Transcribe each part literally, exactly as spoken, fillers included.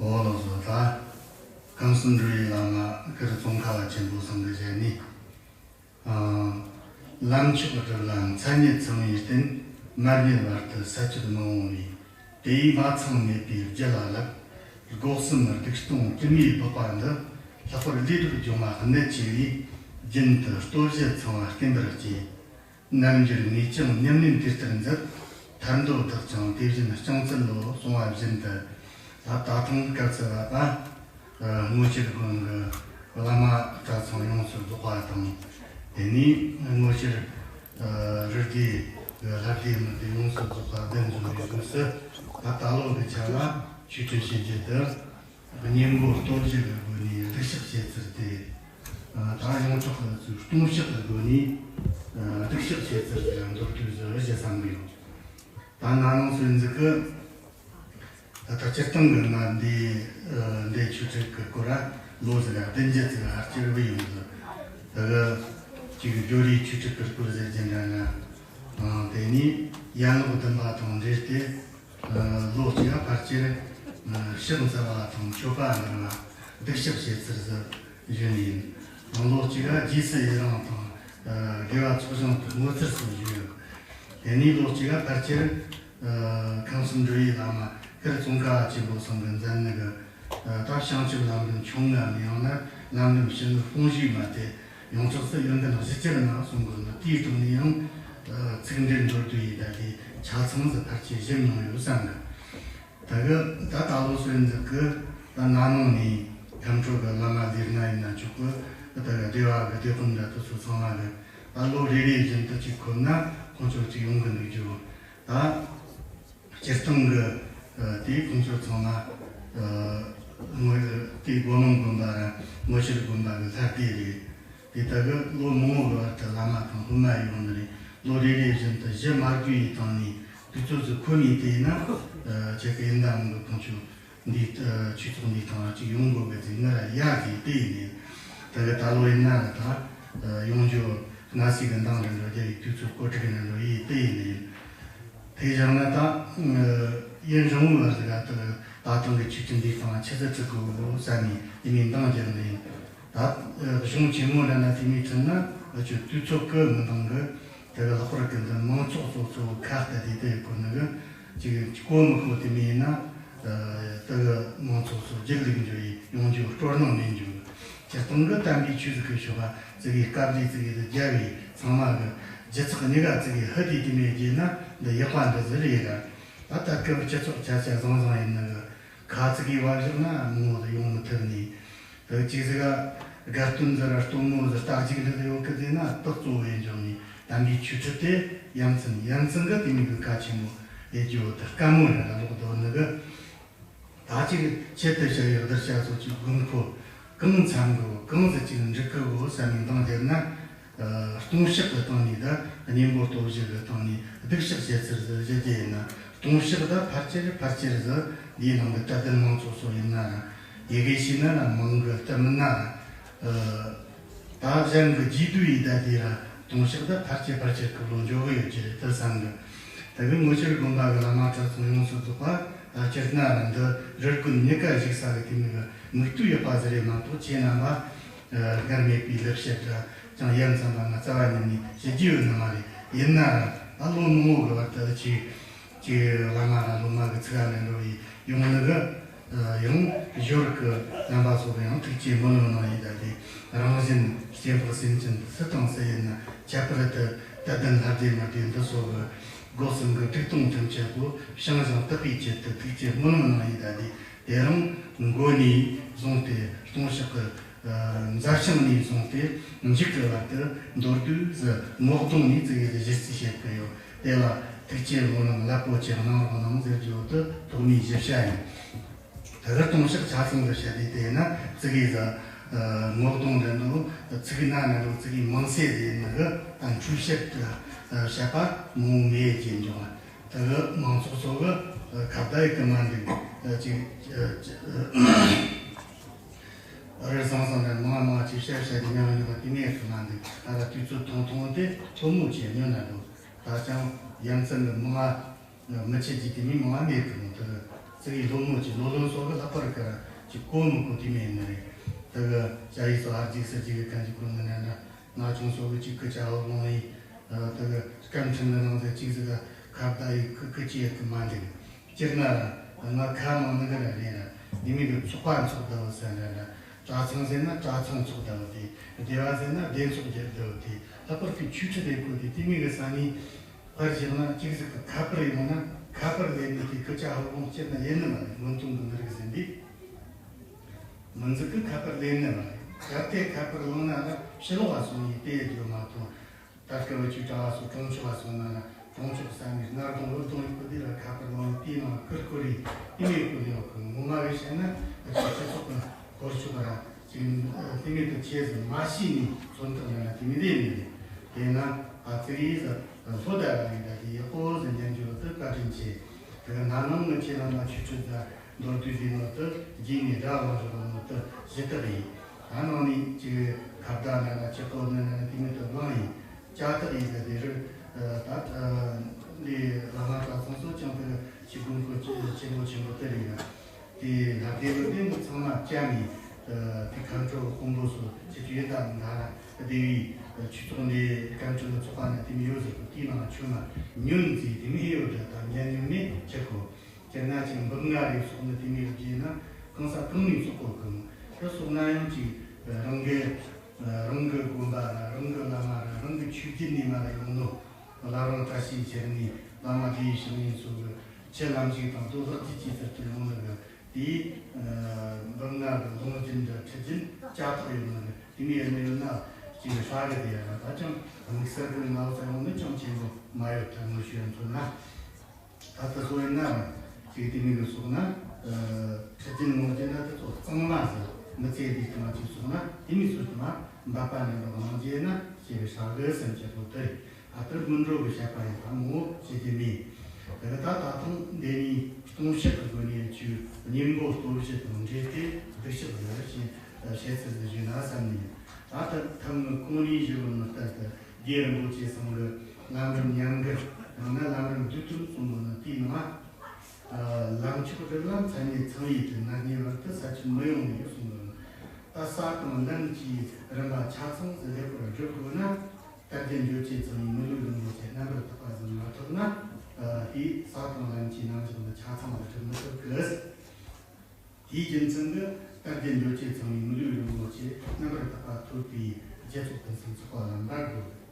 འོ་ལགས་སོ། ད་ཁམས་གསུམ་འགྲོ་བའི་བླ་མ་ཀིར་ཙོང་ཁ་པ་ཆེན་པོ་ཚང་གི་ཞལ་ནས། ཨ། ལམ་མཆོག་གི་གྲུབ་ལ་མཚན་ཉིད་ཚང་བའི་རྟེན། མར་མེ་བར་དུ་ས་ཆུད་མི་འོང་བའི། དེ་ཡིས་མ་ཚང་མེད་པའི་རྒྱུད་ལ་བསླབ། སྒོ་གསུམ་སྡིག་སྟོང་དྲི་མའི་སྦགས་པ་འདི། ལྷག་པར་ལས་དྲུག་སྦྱོང་བ་གནད་ཆེ་བས། རྒྱུན་དུ་སྟོབས་བཞི་ཚང་བ་བསྟེན་པར་བགྱི། རྣལ་འབྱོར་ངས་ཀྱང་ཉམས་ལེན་དེ་ལྟར་མཛད། ཐར་འདོད་བདག་ཀྱང་དེ་བཞིན་སྐྱོང་འཚལ་ལོ། གསུངས་པ་བཞིན་དུ། ད་ད་ཐེངས་སྐལ་ཚེ་བ་པ། ཨ། སྔོ་ཤར་དགོན་གྱི་བླ་མ་གྲྭ་ཚང་ཡོངས་སུ་རྫོགས་པ་དང་། དེ་ནས་སྔོ་ཤར། ཨ། རི་སྡེ་གི་ལྷ་སྡེ་མི་སྡེ་ཡོངས་སུ་རྫོགས་པ་གདན་འཛོམས་པའི་དབུས་སུ། ད་ད་ལོ་གི་ཆ་ལ་ཆོས་ཁྲིད་བྱེད་རྒྱུ་དེ། གཉེན་པོ་སྟོབས་བཞི་གི་སྒོ་ནས་སྡིག་བཤགས་བྱེད་ཚུལ་ཏེ། ཨ། ད་ཡོངས་གྲགས་ཀྱི་ཚུལ་སྟོང་བཤགས་ཀྱི་སྒོ་ནས། ཨ། སྡིག་བཤགས་བྱེད་ཚུལ་ཟེར་མདོར་བསྡུས་སུ་ཞུ་བསམ་གི་ཡོད། ད་ན་ནིང་སོན་ཟིག་གི། ད་ལྟ་སྤྱིར་བཏང་གི་ང་འདི། ཨ། འདི་ཆོས་ཁྲིད་ཀྱི་སྐོར་ལ་ལོ་ཟིག་ལ་བདུན་ཅུ་ཟིག་ལ་ཅིག་བུད་ཡོང་ཟིག། ད་གི་ཅིག་ཇོ་རིའི་ཆོས་ཁྲིད་ཀྱི་སྐོར་ཟེར་གྱི་འདྲ་ན། ཨ། དེ་ནས་ཡན་ལག་བདུན་པ་དང་འབྲེལ་ཏེ། ཨ། ལོ་གཅིག་ག་ཕལ་ཆེར། ཨ། ཕྱག་འཚལ་བ་དང་མཆོད་པ་འདོན་ལ་སྡིག་བཤགས་བྱེད་ཚུལ་ཟིག་ཞུས་ནས་ཡིན། ཨ། ལོ་གཅིག་ག་རྗེས་སུ་ཡི་རང་དང་། ཨ། དགེ་བ་ཚོགས་ཞིང་དུ་བསྔོ་ཚུལ་སོགས་ཞུས་ཡོད། དེ་ནས་ལོ་གཅིག་ག་ཕལ་ཆེར། ཨ། ཁམས་གསུམ་འགྲོ་བའི་བླ་མ་ཀིར་ཙོང་ཁ་པ་ཆེན་པོ་ཚང་གི་མཛད་ནི་གི། ཨ། ད་བྱང་ཆུབ་ལམ་རིམ་ཆུང་ངུའམ་ཡང་ན་ལམ་རིམ་ཕྱི་ནུབ་དཔུང་བཞིའི་མ་དེ་ཡོངས་གྲགས་སུ་ཡོན་ཏན་བཞི་ཅིག་ན་གསུང་གི་ནི། དེའི་ཐོག་ནས་ཡང་། ཨ། ཚིག་འགྲེལ་མདོར་བསྡུས་ཡིས་ད་དེ་ཆ་ཚང་ཟིག་ཕལ་ཆེར་ཞིབ་མྱོང་ཡོད་བསམ་གི། ད་གི་ད་ད་ལོ་སོན་ཟིག་གི་ད་ན་ནིང་ནས་ཁམས་ཕྲུག་གི་བླ་མ་ལས་སྣ་ཡིན་ན་ཆོག་གི། ད་གི་སྡེ་བ་གི་སྡེ་དཔོན་འདྲ་དེ་ཚོ་ཚང་མ་གི་ད་ལོ་རེ་རེ་བཞིན་དུ་ཅིག་འཁོད་ན་ཁོང་ཚོ་ཅིག་ཡོང་གི་འདུག་རྒྱུ། ད་སྤྱིར་བཏང་གི། ཨ། དེ་ཁོང་ཚོ་ཚང་མ། ཨ། སྔོ། དེ་སྒོ་མང་དགོན་པ་ར་སྔོ་ཤར་དགོན་པ་གི་ལྷ་སྡེ་རེད། དེ་ལྟ་གི་ལོ་མང་བོ་གི་བར་དུ་བླ་མ་དང་སློབ་མ་ཡོང་ནི་རེད། ལོ་རེ་རེ་བཞིན་དུ་གཞི་མ་དགོས་ཡི་སྟེང་ནས་དུས་ཚོད་ཚོ་ཁོ་མིན་དེ་ཡིན་ན། ཨ། ཁྱེད་ཀྱི་ཡིན་ད་མང་གི་ཁོང་ཚོ་འདི། ཨ། ཆོས་ཚོགས་འདི་ཐང་ཅིག་ཡོང་དགོས་གི་ཟེར་ང་ར་ཡ་གི་དེ་ཡིན་ནས། ད་གི་ད་ལོ་ཡིན་ན་ར་ད། ཨ། ཡོང་རྒྱུ་སྔ་སེ་གི་འདང་རེ་འགྲོ་རྒྱ་ཡི་དུས་ཚོད་གོ་སྒྲིག་རེ་འགྲོ་ཡི་དེ་ཡིན་ནས། དེ་བཞག་ན་ད། ཨ། ཡུན་རིང་བོའི་བར་ཟིག་ག་ད་ད་ཐེངས་གི་ཆོས་ཁྲིད་འདི་སྟེང་ཆི་ཟིག་ཁྲིད་དགོས་གོ་བསམ་ནས་དེ་མིན་འདང་རྒྱག་ནས། ད་གཞུང་ཆེན་མོ་འདྲ་ན་དེ་མིན་ཁྲིད་ན་འུ་ཆོ་དུས་ཚོད་ཀི་མི་འདང་གི། དེ་གི་ལྷག་པར་གི་འདི་མང་ཚོགས་ཚོ་ཚོ་ཁ་གཏད་དེ་དེ་གོ་ནི་གི་ཅིག་གོ་མི་གོ་དེ་མིན་ཡིན་ན། ཨ། དེ་གི་མང་ཚོགས་ཚོ་རྒྱུག་ལུག་འཇོག་ཡི་ཡོང་རྒྱུ་སྤྲོ་སྣང་མེད་འཇུག། སྤྱིར་བཏང་གི་དམ་པའི་ཆོས་ཟིག་གི་ཤོག་པ་ཙི་གི་སྐབས་ལས་ཙི་གི་དེ་རྒྱ་བའི་ཚང་མ་གི་རྒྱུ་ཚགས་གཉིས་ཀ་ཙི་གི་ཧི་དེ་དེ་མེད་རྒྱུ་ན་འདི་ཡག་པ་འདི་ཟིག་རེད་ར། ད་ལྟ་སྐབས་སྤྱི་ཚོགས་ཆ་ཆ་བཟང་བཟང་ཡིན་ནི་གི། ཁ་ཙི་གི་བབ་བཞག་ན་མང་བོ་ཡོང་མི་ཐུབ་ནི། དེ་གཅིག་ཟིག་ག་དགའ་སྟོན་ཟིག་ར་སྟོན་མོ་ཟིག་རྟ་རྒྱུག་འདི་ཟིག་ཡོད་གི་ཟེར་ན་དེ་གཙོ་བོ་ཡིན་འཇོག་ནི། དམ་པའི་ཆོས་ཁྲིད་དེ་ཡ་མཚན་ཡ་མཚན་གི་དེ་མིན་གི་གལ་ཆེན་མོ་ཡེ་རྒྱུ་བོ་དེ་དཀའ་མོ་ར་ལ་ལོག་དོ་ནི་གི། ད་ཅིག་ཆེད་དུ་བཤད་ཡོད་བསྡུར་བྱ་སོགས་ཀྱི་དགོས་མཁོ་གང་འཚམ་གི་གང་ཟིག་ཅིག་འགྲིག་གི་གོ་བསམ་ནས་འདང་རྒྱབ་ན། ཨ། སྟོང་བཤགས་ཀྱི་སྟེང་ནས་ད་གཉེན་པོ་སྟོབས་བཞི་གི་སྟེང་ནས་སྡིག་བཤགས་བྱེད་ཚུལ་ཟིག་བཞི་དེ་ཡིན་ན། སྟོང་བཤགས་ད་ཕལ་ཆེར་ཕལ་ཆེར་ཟིག་འདིའི་ནང་གི་དད་ལྡན་མང་ཚོགས་ཚོ་ཡིན་ན་ར། ཡི་གེ་ཤེས་ན་ར་མང་གི་སྟབས་མིན་ན་ར། ཨ། ད་གཞན་གྱི་རྗེས་ཟློས་ཡི་ད་དེ་ར་སྟོང་བཤགས་ད་ཕལ་ཆེར་ཕལ་ཆེར་སྐབས་ལོ་འཇོག་གི་ཡོད་ཀྱི་རེད་དེ་བསམ་གི། དེ་གི་སྔོ་ཤར་དགོན་པ་གི་བླ་མ་གྲྭ་ཚང་ཡོངས་སུ་རྫོགས་པ། ཨ། སྤྱིར་ན་ར་འདི་རི་དགོན་གཉིས་ཀ་བཞུགས་ས་གི་དེ་མོ་གི་མིག་ལྟོས་ཡོད་པ་ཟིག་རེད་མ་གཏོགས་ཁྱེད་རྣམ་པ། ཨ། སྒར་མེད་པའི་ལེགས་བཤད་ར་ཅང་ཡ་མཚན་པ་ང་རྩ་བ་ཉིད་ནས་བྱེད་རྒྱུ་ཡོད་ནི་མ་རེད། ཡིན་ན་ར་ཨ་ལོ་མང་བོ་གི་བར་དུ་ཅིག་ཅིག་བླ་མ་ར་སློབ་མ་གི་ཚིག་ཨ་ནེ་འགྲོ་བའི་ཡོང་ནི་གི། ཨ། ཡང་ཞོར་གི་རྣམ་པ་སོགས་ཡང་ཐུགས་རྗེ་སྨོན་ལམ་གནང་ཡི་ད་དེ་རང་བཞིན་སྐྱེ་འཕགས་སེམས་ཅན་སུ་དང་སུ་ཡིན་ན་ཁྱད་པར་དུ་དད་ལྡན་ལྷ་སྡེ་མི་སྡེ་འདི་སོགས་ཀྱི་སྒོ་གསུམ་གྱི་སྡིག་སྟོང་ཐམས་ཅད་པོ་བྱང་ཞིང་དག་པའི་ཆེད་དུ་ཐུགས་རྗེ་སྨོན་ལམ་གནང་ཡི་ད་དེ། དེ་རིང་མགོ་ནས་བཟུང་སྟེ་སྟོང་བཤགས་ཀྱི། ཨ། མཛད་བྱང་ནས་བཟུང་སྟེ་མཇུག་གི་བར་དུ་མདོར་བསྡུས་སུ་ངོ་གདོང་ནས་ཙི་གེ་ཟིག་གཞི་རྩིས་བྱེད་ཀྱི་ཡོད། དེ་ལ་ཐུགས་རྗེ་སྨོན་ལམ་རླབས་པོ་ཆེ་གནང་རོགས་གནང་ཟེར་རྒྱུ་དེ་ཐོག་མའི་གཞི་བྱ་ཡིན། ད་གི་སྟོང་བཤགས་ཆ་ཚང་དུ་བཤད་དེ་དེ་ན་ཙི་གེ་ཟིག་ངོ་གདོང་འདྲ་འདུག་ཚིག་སྣ་འདྲ་འདུག་ཙི་གེ་མང་སེ་རེད་ནི་གི་ཨ་འཁྲུལ་བཤད་བཤད་པ་མང་བོ་མེད་ཅེས་འཇོག་ད་གི་མང་ཚོགས་ཚོ་གི་ཁ་བརྡ་ཡི་གི་མ་འདུག་ཅིག་རེ་ཟང་ཟང་ནས་མང་མང་ཅིག་བཤད་བཤད་དེ་ཉམས་ཡོད་པ་དེ་མེད་གི་མ་འདུག་ད་ལྟ་དུས་ཚོད་ཐུང་ཐུང་དེ་ཐུང་མོ་ཆེ་ཉོ་ན་འདུག་ད་ཅང་ཡ་མཚན་གི་མང་ང་མི་ཆེ་ཅིག་དེ་མིན་མང་ང་མེད་གི་མོ་དུ། ཙི་གི་ལོ་མོ་ཅི་ལོ་ལོན་སོགས་ལ་པར་ཀ་ར་ཅི་གོ་མི་གོ་དེ་མེད་ནི་རེད། ད་གི་ཅ་ཡི་སོ་ཨར་ཇི་སར་ཇི་གི་གང་ཅི་གོ་ནི་ན་འདྲ། ང་ཆུང་སོགས་ཀྱི་གཅིག་གི་ཅ་འོ་ལོང་ཡིན། ད་གི་སྐམ་ཕྲན་ལ་ནང་ཟེར་གཅིག་ཟིག་ག་ཁ་བརྡ་ཡི་ཁུ་ཁུ་ཅི་ཡ་གི་མ་འདུག་སྤྱིར་ན་ར་ང་ཁ་མང་ནི་གི་ར་རེད་ར། དེ་མི་གི་ཚོགས་པ་འཚོགས་ད་བ་ཟེར་འདྲ་འདྲ། གྲྭ་ཚང་ཟེར་ན་གྲྭ་ཚང་འཚོགས་ད་བ་དེ། སྡེ་བ་ཟེར་ན་སྡེ་ཚོགས་རྒྱག་ད་བ་དེ། ལྷག་པར་དུ་ཆོས་ཁྲིད་དེ་གོ་དེ་དེ་མི་གི་ས་ནི། དཔེར་བཞག་ན་གཅིག་ཟིག་གི་ཁ་པར་ཡོང་ན་ཁ་པར་ལེན་ནི་དེ་སྐུ་ཅག་ཧོ་ལོང་སྤྱིར་ན་ཡིན་ནི་མ་རེད། སྔོན་ཐོན་གི་མི་རིགས་ཟིན་པས་མི་ཟིག་གི་ཁ་པར་ལེན་ནི་མ་རེད། གལ་ཏེ་ཁ་པར་བླངས་ན་ལ་ཕྱི་ལོགས་ལ་སོང་ཡིན་དེ་ཡོད་མ་གཏོགས། ད་སྐབས་བཅུ་གྲྭ་བ་སོགས་གྲོང་ཆོག་ལ་སོང་ན་ལ་གྲོང་ཆོག་ས་ནས་སྣར་གདོང་འུར་གདོང་ཡོད་པ་དེ་ལ་ཁ་པར་བླངས་དེའི་ནང་ཁུར་ཁུར་རེད། དེ་མེད་ཁུར་ཡོད་གི་ངོ་མ་བས་བཤད་ན་སྤྱི་ཚོགས་གི་སྐོར་ཆོག་ར། ཅིག་ཨ་དེ་མོ་དེ་ཆེ་ཟིག་མ་ཤེས་ནས་མཚོན་རྟགས་ཡོད་ན་དེ་མི་ལས་མི་ལས། དེས་ན་ཨ་ཙི་རེ་ཟིག་ལྷོད་ད་ར་ཡིན་ད་དེ་ཡག་པོ་ཟིག་ཉན་རྒྱུ་དེ་བཀའ་དྲིན་ཆེ། དེ་ག་ན་ནིང་ངི་ཁྱེད་རང་ལ་ཆོས་ཁྲིད་ད་མདོར་བསྡུས་ཟིག་ནོ་དེ་རྗེས་ནས་དགྲ་བླངས་བཞག་ནོ་དེ་གཞི་རྟགས་ཡིན། ད་ནང་ནས་ཅིག་ཁ་བརྡ་ན་ན་ཅིག་གོ་ན་ན་དེ་མོ་དེ་བླངས་ཡིན། ཅ་རྟགས་ཡིན་ད་དེ་རུ་ད་འདི་བླ་མ་གྲྭ་ཚང་སོགས་ཀྱང་དེ་ཆེ་དགོན་ཁོ་ཆེན་པོ་ཆེན་པོ་དེ་རེད་ཡ། དེ་ལྷ་སྡེ་ལོ་སྡེ་མི་ཚང་མ་བཅར་ནས། དེ་མཁའ་འགྲོ་དཔོན་པོ་སོགས་ཆེ་ཆུང་ཡོད་དམ་ན་ར་སྡེ་བའི་ཆོས་ཚོགས་འདི་མཁའ་འགྲོ་ལ་ཚོགས་པ་ན་དེ་མི་ཡོད་ཟེར་གོ། དེའི་ནང་ཆུ་ན་ཉོན་མཛེས་དེ་མི་ཡོད་འདྲ་དང་ཉན་ཉོན་ནས་ཆེ་གོ། དེ་ན་ཅིག་འབུམ་ལྔ་རེ་སོགས་ནི་དེ་མི་ཡོད་རྗེས་ན་གང་ས་གང་ནས་ཚོགས་གོ་གི་མོ། དེ་སོགས་ན་ཡང་ཅིག་རང་གི་རང་གི་དགོན་པ་ར་རང་གི་བླ་མ་ར་རང་གི་ཆོས་བརྒྱུད་ནས་མ་ར་ཡོང་ནོ། བླ་རུང་བཀྲ་ཤིས་འཁྱིལ་ནས་བླ་མ་དེའི་ཞིང་ཡིན་ཚོ་གི་ཆེ་ལམ་ཞིག་དང་དོ་བདག་གིས་ཅིག་ཟེར་དུ་ཡོང་ནི་གི། དེའི་འབུམ་ལྔ་གི་ལུང་རྒྱུན་འདྲ་ཁྲིད་རྒྱུན་ཅ་ཐག་ཡོད་ནི་རེད། དེ་མི་ཡོད་ནི་ཡོད་ན་ཅིག་ཧྲ་གི་དེ་ཡ་ར་ད་ཅང་དམིགས་བསལ་གི་ང་བ་ས་ཡོང་ནི་ཅང་ཆེན་པོ་མ་ཡོད། ད་ངོ་ཤེས་ཡོན་ཚོ་ན་ད་ལྟ་སོ་ཡིན་ན་ཅིག་དེ་མི་གི་སོགས་ན་ཁྲིད་རྒྱུན་ལུང་རྒྱུན་ན་དེ་ཚོ་གཙང་མ་ཟེར་མི་ཚེ་འདི་དང་ཅིག་སོགས་ན་དེ་མི་སོགས་ན་འབད་པ་ནི་ལོག་ནང་རྗེས་ན་ཞེས་པའི་ཧྲ་གི་སེམས་བྱེད་པོ་དེ་རེད། ཨ་ཏི་སྔོན་འགྲོ་གི་བཤད་པ་ཡིན་དང་ངོ་བོ་བྱེད་ཀྱི་མེད། དེ་ལ་ད་ད་ཐེངས་འདི་ནས་ལྟུང་བཤགས་ཀྱི་སྒོ་ནས་ཆོས་གཉེན་པོ་སྟོབས་བཞི་དང་འབྲེལ་ཏེ་སྡིག་བཤགས་ཟེར་ཞེས་བཤད་ཚུལ་ཟིག་ཞུས་ན་བསམ་ནས། ད་ལྟ་ཐེངས་ངི་གོང་ནས་ཞུ་བ་ནི་ལྟར་དུ་རྗེ་རིན་པོ་ཆེ་ཚང་གི་ལམ་རིམ་ཉམས་རྒུད་ཡང་ན་ལམ་རིམ་བསྡུས་གྲུབ་གསུངས་པ་ནི་དེའི་ནང་། ལམ་མཆོག་རིགས་ལམ་མཚན་ཉིད་ཚང་ཡིན་ཏེ་ན་ཉེ་བར་དུ་ས་ཆུ་མི་ཡོང་ནས་གསུངས་པ་ནི། ད་ས་དང་ལམ་གྱི་རིམ་པ་ཆ་ཚང་ཟིག་ལེགས་པར་སྒྲུབ་དགོས་ན། དལ་རྒྱུ་འགྱོད་བྱེད་ཚང་ཡིན་མི་ལུས་རིན་པོ་ཆེ་རྣམ་པར་དག་པ་ཟིན་མ་ཐུབ་ན། དེའི་ས་དང་ལམ་གྱི་རྣམ་གཞག་ནི་ཆ་ཚང་ལ་གྲུབ་མི་ཐུབ་གི། དེའི་རྒྱུ་མཚན་གྱིས་དལ་རྒྱུ་འགྱོད་བྱེད་ཚང་ཡིན་མི་ལུས་རིན་པོ་ཆེ་རྣམ་པར་དག་པ་ཐོབ་པའི་རྒྱུ་ཚོགས་ཕུན་སུམ་ཚོགས་པ་ལ་འབད་དགོས།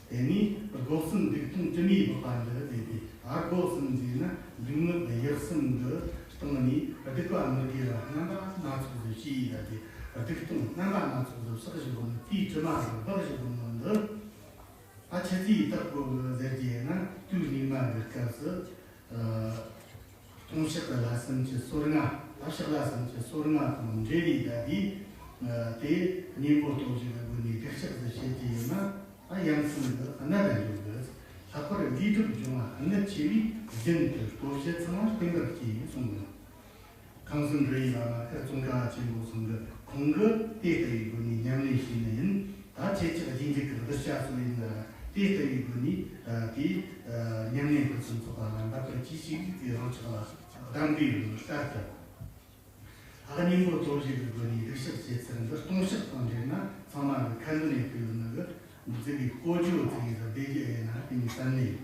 དེ་ནས་སྒོ་གསུམ་སྡིག་ལྟུང་དྲི་མའི་སྦགས་པ་འདི་བསྡུས་ཏེ། ཨ་སྒོ་གསུམ་ཟེར་ན་ལུས་ངག་ཡིད་གསུམ་གྱི་སྟེང་ནས་སྡིག་པ་མི་དགེ་བ་རྣམ་པ་སྣ་ཚོགས་སུ་བྱས་ཡིན་ལ། དེ་སྡིག་ལྟུང་རྣམ་པ་སྣ་ཚོགས་སུ་བསགས་བཞག་པ་ནི་དེའི་དྲི་མ་ལ་སྦགས་བཞག་པ་ནི་འདི། ཨ་ཆི་ཟིག་བརྟག་དགོས་གི་ཟེར་གྱི་ཡིན་ན། དུས་སྙིགས་མ་གི་སྐབས་སུ་ལྟུང་བཤགས་ཀྱི་ལྷ་སུམ་ཅུ་སོ་ལྔ། ལྷ་བཤགས་ལྷ་སུམ་ཅུ་སོ་ལྔ་དང་འབྲེལ་བའི་ཟླ་འདིའི་དེ་གཉེན་པོ་སྟོབས་བཞི་གི་སྒོ་ནས་སྡིག་བཤགས་སུ་བྱེད་ཀྱི་ཡིན་ན། ཨ་ཡ་མཚན་འདི་གནད་དུ་འཇོག་དགོས། ལྷག་པར་ལས་སྒྲིབ་སྦྱོང་བ་གནད་ཆེ་བས་རྒྱུན་དུ་སྟོབས་བཞི་ཚང་བ་བསྟེན་པར་བགྱི་གསུངས་ཡོད། ཁང་གསུམ་འབྲི་ཡི་བླ་མ་ཁ་ཙོང་ཁ་བ་ཆེན་པོ་ཚང་གི་ཁོང་གིས་དེ་ལྟ་བུའི་སྒོ་ནས་ཉམས་ལེན་བྱས་ནི་ཡིན། ད་ཁྱེད་ཅག་རྗེས་འཇུག་གི་གདུལ་བྱ་ཚོ་ཡིན་ན་དེ་ལྟ་བུའི་སྒོ་ནས་དེའི་ཉམས་ལེན་ཕུན་སུམ་ཚོགས་པ་ལ་འབད་པར་གྱིས་ཤིག་དེ་རང་ཅག་ལ་གདམས་པའི་ལྟར་དུ། ཨ་གཉེན་པོ་སྟོབས་བཞི་གི་སྒོ་ནས་སྡིག་བཤགས་བྱེད་ཚུལ་འདི་ལྟུང་བཤགས་དང་འབྲེལ་ན་ཚང་མ་གི་ཁ་འདོན་ཡེད་ཀྱི་ཡོད་ནི་གི་མཛད་པའི་གོ་ཆོད་ཅིག་ཡིན་ཟེར་བདེ་རྒྱུ་ཡིན་ན་དེ་ནི་བསམ་ནས།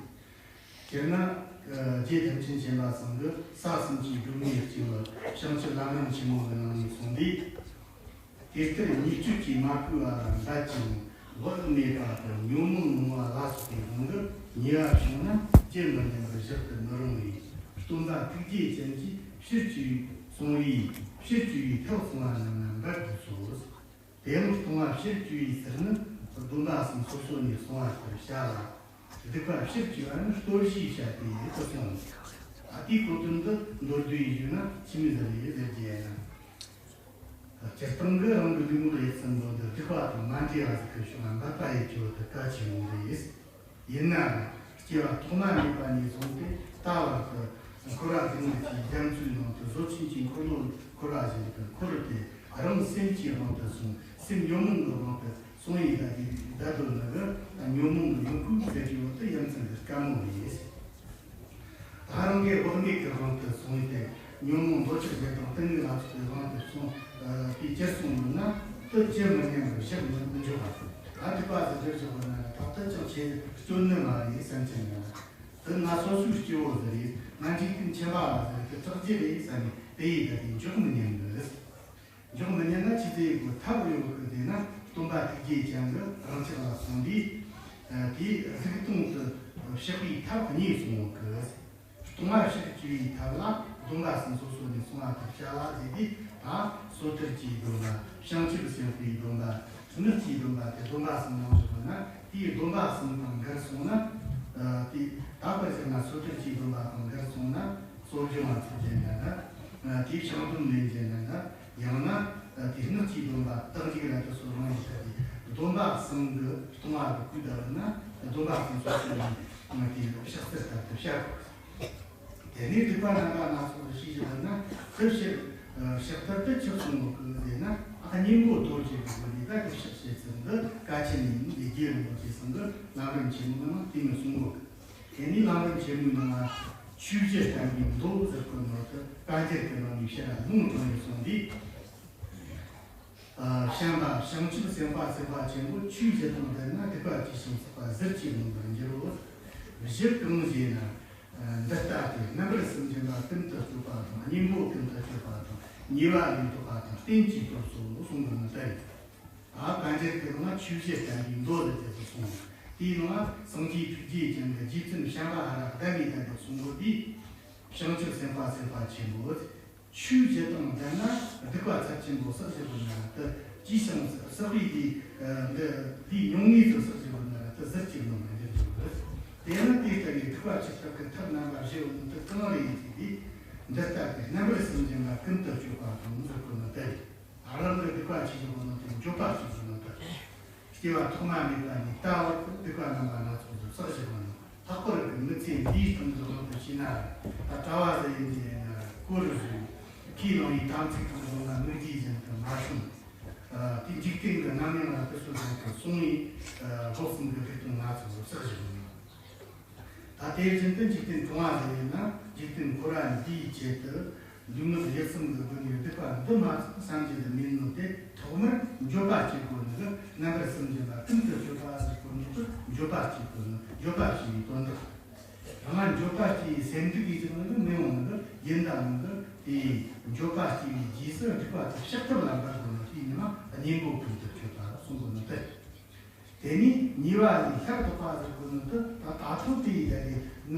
སྤྱིར་ན་རྗེ་ཐམས་ཅད་མཁྱེན་པ་ཚང་གི་ས་གསུམ་གྱི་སྒྲོན་མེ་གཅིག་ལ་བྱང་ཆུབ་ལམ་རིམ་ཆེན་མོ་གི་ནང་ནས་གསུངས་ཏེ། དེ་ལྟར་ཉེས་སྤྱོད་ཀྱིས་མ་གོས་པ་ལ་འབད་ཅིང་བག་མེད་པ་དང་ཉོན་མོངས་རྨོངས་པ་ལ་སོགས་པའི་དབང་གིས་ཉེས་པ་བྱུང་ན་ཅི་མི་སྙམ་པར་བཞག་ཏུ་མི་རུང་བས། སྟོན་པ་ཐུགས་རྗེ་ཅན་གྱིས་ཕྱིར་བཅོས་སོང་བའི་ཕྱིར་བཅོས་པའི་ཐབས་གསུངས་པ་རྣམས་ལ་འབད་དགོས་སོ། དེ་ཡང་ལྟུང་བ་ཕྱིར་བཅོས་པའི་ཚུལ་ནི་སྡོམ་པ་གསུམ་སོ་སོ་ནས་གསུངས་པ་ལྟར་བྱ་ལ། སྡིག་པ་ཕྱིར་བཅོས་པ་ནི་སྟོབས་བཞིས་བྱ་སྟེ་དུ་གསུངས། ཨ་དེའི་གོ་དོན་འདི་མདོར་བསྡུས་ཞུས་ན་ཆི་མོ་ཟིག་རེད་ཟེར་རྒྱུ་ཡིན་ན། སྤྱིར་བཏང་གི་རང་གི་ལུས་ངག་ཡིད་གསུམ་པོ་འདི་སྡིག་པ་དང་མ་འདྲེས་པ་ཟིག་གི་ཕྱོགས་ལ་འབད་པ་ཡེད་རྒྱུ་དེ་གལ་ཆེན་པོ་རེད། ཡིན་ནའང་སྐྱེ་བ་ཐོག་མ་མེད་པ་ནས་བཟུང་སྟེ་ད་བར་དུ་འཁོར་བ་འདི་ཉིད་ཀྱི་རྒྱ་མཚོའི་ནང་དུ་ཟོ་ཆུན་གྱི་འཁོར་ལོ་འཁོར་བ་བཞིན་དུ་འཁོར་ཏེ་རང་སེམས་ཀྱི་དབང་དུ་སོང་། སེམས་ཉོན་མོངས་ཀྱི་དབང་དུ་སོང་ཡིན་ད་དེ་བདག་དོན་ནི་གི་ཉོན་མོངས་ཀྱི་ཡོང་ཁུངས་ཟེར་གྱི་བོ་དེ་ཡ་མཚན་གྱི་དཀའ་མོ་རེད། ད་རང་གི་བག་མེད་ཀྱི་དབང་དུ་སོང་སྟེ་ ཉོན་མོངས་འདོད་ཆགས་བརྒྱད་དང་གཏི་མུག་ལ་སོགས་པའི་དབང་དུ་སོང་། ཨ། དེ་ཅི་སོང་ཡོད་ན་དེ་ཅི་མི་སྙམ་པར་བཞག་མི་མི་འཇོག་པ། ད་སྡིག་པ་ཟེར་རྒྱུ་ཞིག་ཡོད་ན་ད་ལྟ་ཅང་ཆེ་སྐྱོན་ནི་མ་རེད་བསམ་གྱི་མེད། དེ་ང་སོ་སོའི་སྐྱེ་བོ་ཟིག་རེད། ང་འཇིག་རྟེན་ཁྱིམ་པ་ཟིག་རེད། དེ་དྲག་རྒྱུ་རེད་བསམ་ནས་དེ་ཡི་ད་དེ་འཇོག་མི་ཉན་གི། འཇོག་མི་ཉན་ན་ཆི་ཟིག་ཡེད་དགོས། ཐབས་ཡོད་གི། དེ་ན་སྟོན་པ་ཐུགས་རྗེ་ཅན་གྱིས་རང་ཅག་ལ་གསུངས་ཏེ། ཨ། དེའི་གཟུགས་སྟོང་དུ་བཤགས་པའི་ཐབས་གཉིས་གསུངས་ཡོད་གི། སྟོང་པ་བཤགས་བཅུག་པའི་ཐབས་ལ་སྡོམ་པ་གསུམ་སོ་སོ་ནས་གསུང་བ་ལྟར་བྱ་ལ་ཟེར་ཏེ། ད་སོ་ཐར་གྱི་སྡོམ་པ། བྱང་ཆུབ་སེམས་དཔའི་སྡོམ་པ། སྔགས་ཀྱི་སྡོམ་པ་དེ་སྡོམ་པ་གསུམ་གནང་བཞག་ན། དེའི་སྡོམ་པ་གསུམ་དང་འགལ་སོང་ན། ཨ། དེ་དག་པར་བཤད་ན་སོ་ཐར་གྱི་སྡོམ་པ་དང་འགལ་སོང་ན། གསོ་སྦྱོང་བ་ཚུལ་ཅན་འདྲ་འདྲ། ཨ། དེའི་བྱང་སྡོམ་ལེན་ཅན་འདྲ་འདྲ། ཡང་ན། ཨ། དེ་སྔགས་ཀྱི་སྡོམ་པ་རྟགས་འཇུག་ལ་དེ་སོགས་རང་ཡིན་ཐལ་ཏེ། སྡོམ་པ་གསུམ་གྱི་སྟོང་པ་གི་སྐུ་ལྟ་བུ་ན། སྡོམ་པ་གསུམ་སོ་སོ་ནས་ང་དེ་བཤགས་ཚུལ་ལྟར་དུ་བཤགས་དགོས། དེ་ནས་སྡིག་པ་རྣམ་པ་སྣ་ཚོགས་སུ་ཞེས་བྱ་བ་ན། དེ་བཤགས། ཨ། བཤགས་ཐབས་དེ་ཆི་གསུངས་ཡོད་གི་ཟེར་ན། ཨ། གཉེན་པོ་རྡོ་རྗེ་གི་སྒོ་ནས་ད་དེ་བཤགས་བྱེད་ཚུལ་འདི་བཀའ་ཆེན་ནས་ཡིན་ཏེ། རྗེ་རིན་པོ་ཆེ་ཚང་གི་ལམ་རིམ་ཆེན་མོ་ནང་དེ་མོ་གསུངས་ཡོད་གི། དེ་ནས་ལམ་རིམ་ཆེན་མོའི་ནང་ལ་ཆོས་བཞི་བསྟན་པའི་མདོ་ཟེར་གོ་ནོ་དེ་བཀའ་འགྱུར་གྱི་ནང་ནས་ཕྱིར་ར་ལུང་དྲངས་ནས་གསུངས་ཏེ། ཨ། བྱམས་པ་བྱང་ཆུབ་སེམས་དཔའ་སེམས་དཔའ་ཆེན་པོ། ཆོས་བཞི་དང་ལྡན་ན་སྡིག་པ་ཇི་བཞིན་བསགས་པ་ཟུར་གྱིས་ནོན་པར་འགྱུར་རོ། བཞི་གང་ཞེ་ན། ཨ། འདི་ལྟ་སྟེ། རྣམ་པར་སེམས་ཅན་ལ་ཀུན་ཏུ་སྤྱོད་པ་དང་། གཉེན་པོ་ཀུན་ཏུ་སྤྱོད་པ་དང་། ཉེས་པ་ལས་ལྡོག་པ་དང་། རྟེན་ཅིང་སྟོབས་སོ་གསུངས་པ་ནི་ལྟར། ད་བཀའ་འགྱུར་གྱི་ནང་ཆོས་བཞི་བསྟན་པའི་མདོ་ལ་དེ་ཚོ་གསུངས། དེའི་ནང་སངས་རྒྱས་ཐུགས་རྗེ་ཅན་གྱི་རྗེ་བཙུན་བྱམས་པ་ཧ་ར་གདམས་པའི་དོན་དུ་གསུངས་པ་དེ། བྱང་ཆུབ་སེམས་དཔའ་སེམས་དཔའ་ཆེན་པོ། ཆོས་བཞི་དང་ལྡན་ན་སྡིག་པ་ཚབས་ཆེན་པོ་བསགས་བཞག་པ་ན་དེ་ཇི་བཞིན་བསགས་པའི་དེ། ཨ། འདི་དེའི་ཉུང་ངུ་ཙམ་བསགས་བཞག་པ་ན་དེ་ཟུར་གྱིས་ནོན་པར་འགྱུར་རོ། དེ་ཡང་དེ་ལྟ་བུའི་སྡིག་པ་ཆེ་ཐབས་ཀྱི་ཐབས་རྣམ་པ་བཞི་པོ་ནི་དེ་གང་རེད་ཟེར་ཏེ། འདི་ལྟ་སྟེ། རྣམ་པར་སེམས་ཅན་ལ་ཀུན་ཏུ་སྤྱོད་པ་དང་ཟེར་གོ་ནོ་དེ། རང་གི་སྡིག་པ་ཆེ་ཆུང་ནང་དུ་འགྱོད་པ་ཆེ་ཆུང་ནང་དུ། སྐྱེ་བ་ཐོག་མ་མེད་པ་ནས་ད་བར་དུ་སྡིག་པ་རྣམ་པ་སྣ་ཚོགས་སུ་བསགས་བཞག་པ་ན། ལྷག་པར་གྱི་མི་ཚེ་འདིའི་སྟེང་དུ་ལོག་ཏུ་ཕྱིན་ན། ད་གྲྭ་བ་ཟེར་ཡིན་གྱི་ཡིན་ན་སྐོར་རུ་བཞུགས། ཁས་བླངས་པའི་དམ་ཚིག་དང་བསྡོམས་ན་མི་དགེ་བཞིན་དུ་མ་བྱུང་། ཨ། དེ་འཇིག་རྟེན་གྱི་རྣམ་གཡེང་ལ་དུ་སོ་ཟན་དུ་སོང་བའི། ཨ། སྒོ་གསུམ་གྱི་སྡིག་ལྟུང་སྣ་ཚོགས་སུ་བསགས་བཞག་པ་ན། ད་དེ་བཞིན་དུ་འཇིག་རྟེན་གྲོང་བ་ཟེར་ཡིན་ན། འཇིག་རྟེན་འཁོར་བ་འདིའི་ཆེད་དུ་ལུས་ངག་ཡིད་གསུམ་གྱི་སྒོ་ནས་སྡིག་པ་འདི་མ་ཚུགས་བསམ་གྱི་མེད་ནོ་དེ། ཐོག་མར་འགྱོད་པ་སྐྱེ་དགོས་ནི། རྣམ་པར་སེམས་ཅན་ལ་ཀུན་ཏུ་སྤྱོད་པ་ཟེར་གོ་ནོ་དེ་འགྱོད་པ་སྐྱེ་དགོས་ནི། འགྱོད་པ་སྐྱེ་བའི་དོན་དག། རང་ལ་འགྱོད་པ་སྐྱེ་བའི་སེམས་སྡུག་གིས་ཀྱང་ནི་མི་ཡོང་ནི། ཡིན་ད་ནི་དེ་འགྱོད་པ་སྐྱེ་བའི་རྗེས་སུ་སྡིག་པ་དེ་བཤགས་ཐབས་ལ་འབད་དགོས་ནི། དེའི་ནང་གཉེན་པོ་ཀུན་ཏུ་སྤྱོད་པ་གསུང་དགོས་ནི་དེ། དེ་ནས་ཉེས་པ་ལས་སླར་ལྡོག་པ་ཟེར་དགོས་ནོ་དེ། ད་ད་ཐོག་དེ་ཡི་ད་དེ་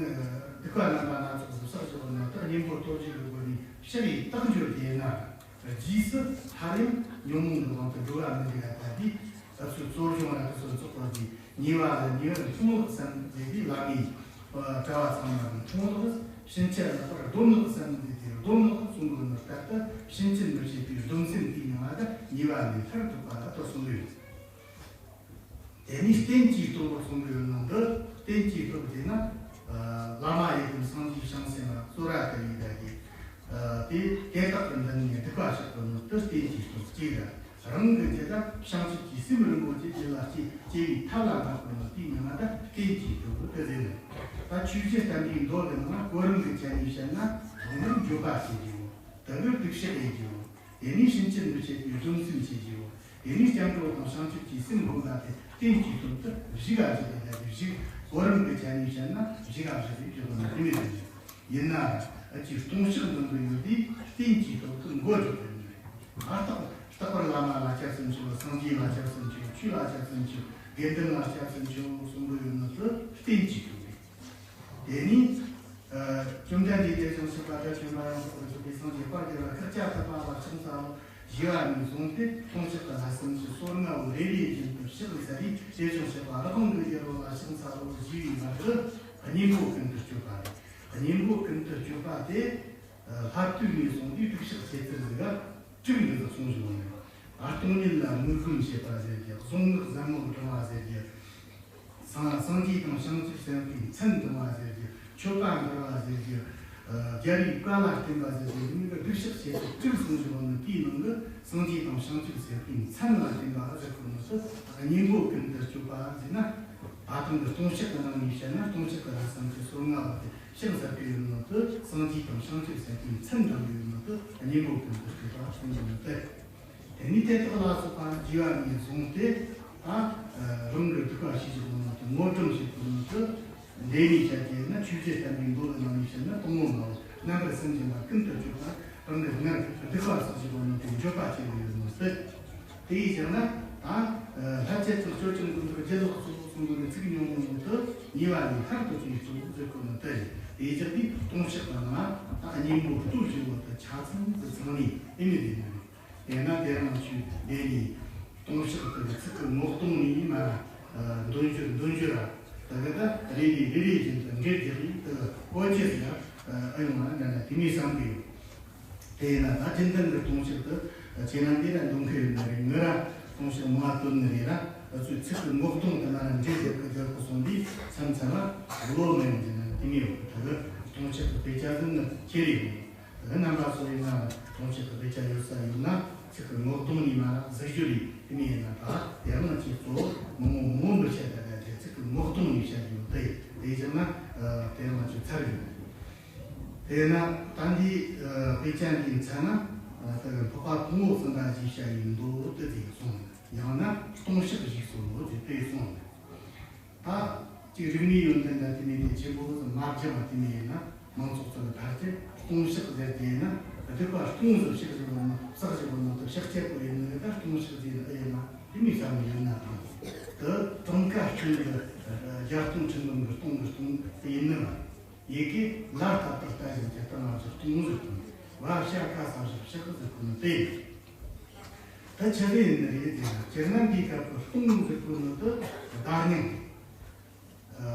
སྡིག་པ་རྣམ་པ་སྣ་ཚོགས་སུ་བསགས་བཞག་པ་ན་དེ་གཉེན་པོ་སྟོབས་བཞི་གི་སྒོ་ནས་བཤགས་ཡས་རྟགས་འཇོག་དེ་ན། རྗེས་སུ་སླར་ཡང་ཉོན་མོངས་ཀྱི་དབང་དུ་འགྲོ་བ་མི་འདུག་ལ། ད་དེ་ཨ་ཚོ་གཙོར་བྱུང་བ་དེ་ཚོ་ཚོགས་པ་དེ། ཉེས་པ་ལ་ཉེ་བར་མཐོང་ལོག་བསམ་ཟེར་དེ་ལ་མི། ཨ། གྲྭ་བ་ཚང་མ་ལ་མཐོང་ལོག། ཕྱིན་ཆད་ལྷག་པར་སྡོམ་ལོག་བསམ་ཟེར་དེ་སྡོམ་ལོག་གསུང་དགོས་ནོ་ལྟར་དུ། ཕྱིན་ཆད་མི་བྱེད་པའི་སྡོམ་སེམས་དེའི་ནང་ལ་ད་ཉེས་པ་ལས་སླར་ལྡོག་པ་ལ་ད་གསུང་གི་ཡོད། དེ་ནས་རྟེན་ཅིང་སྟོབས་གསུང་གི་ཡོད་ནོ་འདི། རྟེན་ཅིང་སྟོབས་དེ་ན། ཨ། བླ་མ་ཡི་དམ་སངས་རྒྱས་བྱང་སེམས་ལ་གཙོ་ར་ལྟ་བུའི་ད་གི། ཨ། དེ་དེ་དག་གི་མདུན་ནས་སྡིག་པ་བཤགས་དགོས་ནོ་དེ་རྟེན་ཅིང་སྟོབས་གཅིག་ར། རང་གི་རྒྱུད་ལ་བྱང་ཆུབ་ཀྱི་སེམས་རིན་པོ་ཆེ་རྒྱུད་ལ་སྐྱེ་སྐྱེ་བའི་ཐབས་ལ་འབད་དགོས་ནོ་དེའི་མིང་ང་ད་རྟེན་ཅིང་སྟོབས་དེ་ཟེར་ནས། ད་ཆོས་བཞི་བསྟན་པའི་མདོ་གི་ནང་ན་གོ་རིམ་གྱི་ཆ་ནས་བཤད་ན། ཐོག་མར་འགྱོད་པ་བྱེད་རྒྱུ། དེ་གི་སྡིག་བཤགས་ཡེད་རྒྱུ། དེ་ནས་ཕྱིན་ཆད་མི་བྱེད་པའི་སྡོམ་སེམས་བྱེད་རྒྱུ། དེ་ནས་སྐྱབས་འགྲོ་དང་བྱང་ཆུབ་ཀྱི་སེམས་བསྒོམ་པ་དེ་རྟེན་ཅིང་སྟོབས་དེ་བཞི་ག་བཞག་ཡིན་ད་དེ་བཞི། གོ་རིམ་གྱི་ཆ་ནས་བཤད་ན་བཞི་ག་བཞག་ཡིན་རྒྱུ་ནི་དེ་མོ་ཟེར་ནས། ཡིན་ན་ཨ་ཅིག་ལྟུང་བཤགས་འདོན་གྱི་ཡོད་དུས་རྟེན་ཅིང་སྟོབས་དེ་མགོ་བརྗོད་པ་ཡིན། ཨ། རྟག་རྟག་པར་བླ་མ་ལ་སྐྱབས་སུ་མཆིའོ། སངས་རྒྱས་ལ་སྐྱབས་སུ་མཆིའོ། ཆོས་ལ་སྐྱབས་སུ་མཆིའོ། དགེ་འདུན་ལ་སྐྱབས་སུ་མཆིའོ་གསུང་གི་ཡོད་ནོ་དེ་རྟེན་ཅིང་སྟོབས་རེད། དེ་ནས། ཨ། བཅོམ་ལྡན་འདས་དེ་བཞིན་གཤེགས་པ་དགྲ་བཅོམ་པ་ཡང་དག་པར་རྫོགས་པའི་སངས་རྒྱས་དཔལ་རྒྱལ་བ་ཤཱཀྱ་ཐུབ་པ་ལ་ཕྱག་འཚལ་ལོ། ཞེས་པ་ནས་བཟུང་སྟེ་ལྟུང་བཤགས་ཀྱི་ལྷ་སུམ་ཅུ་སོ་ལྔ་བོ་རེ་རེ་བཞིན་དུ་ཕྱག་འཚལ་ལས། དེ་བཞིན་གཤེགས་པ་རབ་དབང་གི་རྒྱལ་པོ་ལ་ཕྱག་འཚལ་ལོ་ཞེས་པའི་བར་དུ་གཉེན་པོ་ཀུན་ཏུ་སྤྱོད་པ་རེད། གཉེན་པོ་ཀུན་ཏུ་སྤྱོད་པ་དེ། ཨ། ལྷ་བཏུལ་ནས་བཟུང་སྟེ་སྡིག་བཤགས་བྱེད་ཚུལ་ཟིག་ག་དྲུག་འདི་ཚོ་གསུངས་བཞག་ནས། ཨ། སྟོང་ཉིད་ལ་མོས་གུས་བྱེད་པ་ཟེར་རྒྱུ། གཟུངས་སྔགས་ཟབ་མོ་བགྲང་བ་ཟེར་རྒྱུ། སངས་སངས་རྒྱས་དང་བྱང་ཆུབ་སེམས་དཔའི་མཚན་འདོན་པ་ཟེར་རྒྱུ། མཆོད་པ་འབུལ་བ་ཟེར་རྒྱུ། ཨ། རྒྱལ་བའི་བཀའ་ལ་བརྟེན་པ་ཟེར་རྒྱུ། འདི་མིན་གྱི་སྡིག་བཤགས་བྱེད་ཚུལ་དྲུག་གསུངས་བཞག་ནས། དེའི་ནང་གི་སངས་རྒྱས་དང་བྱང་ཆུབ་སེམས་དཔའི་མཚན་ལ་བརྟེན་པ་ཟེར་གོ་ནོ་དེ་གཉེན་པོ་ཀུན་ཏུ་སྤྱོད་པ་ཟེར་ན། ད་ཐེངས་ཀྱི་ལྟུང་བཤགས་ཀྱི་ནང་ནས་བཤད་ན་ལྟུང་བཤགས་ཀྱི་ལྷ་སུམ་ཅུ་སོ་ལྔ་བོ་དེ་ཕྱག་འཚལ་གྱི་ཡོད་ནོ་དེ། སངས་རྒྱས་དང་བྱང་ཆུབ་སེམས་དཔའི་མཚན་བཏགས་ཡོད་ནོ་དེ་གཉེན་པོ་ཀུན་ཏུ་སྤྱོད་པ་གསུངས་ཡོད་ནོ་དེ། དེ་ནས་དེ་དག་ལ་སོགས་པ་བགྱིས་པ་ནས་བཟུང་སྟེ། ད་རང་གི་སྡིག་པ་ཞི་བྱེད་དགོས་ནོ་དེ། དངོས་གྲུབ་ཞི་བྱེད་དགོས་ནོ་དེ། འདི་ནས་བཤད་རྒྱུ་ན་ཆོས་རྗེ་བསྟན་པའི་མདོ་ལ་ནང་ནས་བཤད་ན་དང་པོ་ནོ། རྣམ་པར་སེམས་ཅན་ལ་ཀུན་ཏུ་སྤྱོད་པ། རང་གི་སྔར་སྡིག་པ་བསགས་བཞག་པ་ནོ་དེ་འགྱོད་པ་བྱེད་ཡོད་ནོ་དེ། དེ་ཡིས་ཀྱང་ན་ད་ལྷ་བཅས་ཚུལ་སྤྱོད་ཅིང་ཀུན་ཏུ་སྒྱུ་ལོག་གསོལ་གསུངས་པ་ནི་ཚིག་ཉུང་ངུ་དེ་ཉེས་པ་ལས་ཐར་དུ་བཅུག་གསོལ་ཟེར་གོ་ནོ་དེ་རེད། དེ་ཡིས་ཀྱང་དེ་ལྟུང་བཤགས་པ་ན་ད་གཉེན་པོ་སྟོབས་ཞེ་བོ་དེ་ཆ་ཚང་དུ་ཚང་ནས་ཨེ་མི་དེ་ནི། དེས་ན་དེ་རང་ཆོས་འདི་ནི་ལྟུང་བཤགས་དེ་ཚིག་གི་ངོ་གདོང་ནས་མ་འདོན་རྒྱུར་འདོན་རྒྱུ་ར། ད་ག་ད་རེ་རེ་རེ་རེ་བཞིན་དུ་འགྲེལ་རྒྱག་ཡིན་དུ་གོ་ཅེས་ལ་ཨ་ཡོང་བ་འདྲ་ན་དེ་མི་བསམ་གི་ཡོད། དེས་ན་ད་རྒྱུན་ལྡན་གྱི་ལྟུང་བཤགས་དེ་ཁྱེད་རང་འདི་ལ་འདོན་གི་ཡོད་ན་རེད། ང་ར་ལྟུང་བཤགས་མང་བ་བཏོན་ནི་རེད་ར། ཨ་ཚོས་ཚིག་གི་ངོ་གདོང་དེ་མ་ར་འགྲེལ་རྒྱག་གི་རྒྱག་གི་སོང་དུས་མཚམས་མཚམས་ལ་བློ་མི་ཡོང་རྒྱུ་ན་དེ་མི་ཡོད། ད་གི་ལྟུང་བཤགས་དེ་དཔེ་ཆ་ཟིན་ནི་ཁྱེར་ཡོང་། དེ་རྣམ་པ་ཚོ་ཡིན་ན་ལྟུང་བཤགས་ཀྱི་དཔེ་ཆ་ཡོད་ས་ཡོད་ན་ཚིག་གི་ངོ་གདོང་ནས་མ་ར་གཟིགས་རྒྱུ་རེད། དེ་མིན་ཡིན་ན་ད་དེ་རང་གི་གཙོ་བོ་མང་མོ་མོ་འབུ་ཆ་ད་ད་དེ་ཚིག་གི་ངོ་གདོང་ནས་བཤད་རྒྱུ་དེ་དེ་བཞིན་ན་དེ་རང་གི་ཚར་ཡོད། དེས་ན་ད་འདི་དཔེ་ཆ་འདིའི་མཚན་ན་དེ་འཕགས་པ་ཕུང་པོ་གསུམ་པ་ཞེས་བྱ་བའི་མདོ་དེ་དེ་གསུངས། ཡང་ན་ལྟུང་བཤགས་ཞེས་གསུངས་ནོ་དེ་དེ་གསུངས། ད་ཅིག་རིག་གནས་ཡོན་ཏན་དང་དེ་མིན་དེ་ཆེན་པོ་ཙམ་མ་སྦྱངས་པ་དེ་མིན་ཡིན་ན་མང་ཚོགས་ཚོ་ལ་ཕར་ཚུར་ལྟུང་བཤགས་ཟེར་དེ་ཡིན་ན་སྡིག་པ་ལྟུང་ཟེར་བཤགས་ཟེར་བ་ན་བསགས་ཟེར་བ་ན་དེ་བཤགས་བྱེད་པོ་ཡིན་ནོ་ཡིན་ད་ལྟུང་བཤགས་ཟེར་ན་ཨེ་ཡིན་ན་དེ་མིན་བསམ་ཡོད་ན་དང་། དེ་གྲངས་ཀ་ཁྱོན་གྱི་བརྒྱ་སྟོང་ཁྲི་འབུམ་གྱི་སྟོང་གི་སྟོང་དེ་ཡིན་ནི་ལ། ཡི་གེ་ལ་ལྟ་བུར་ལྟ་བཞིན་གྱི་ལྟུང་བ་བཞག་ལྟུང་ཟེར་དང་། བ་བྱ་ག་ས་བཞག་བཤགས་ཟེར་དང་དེ་ཡིན། ད་ཆི་ཟིག་ཡིན་ནི་རེད་ཟེར་ན། སྤྱིར་ན་འདིའི་སྐབས་ཀྱི་ལྟུང་ཟེར་གོ་ནི་དེ་བརྡ་རྙིང་། ཨ།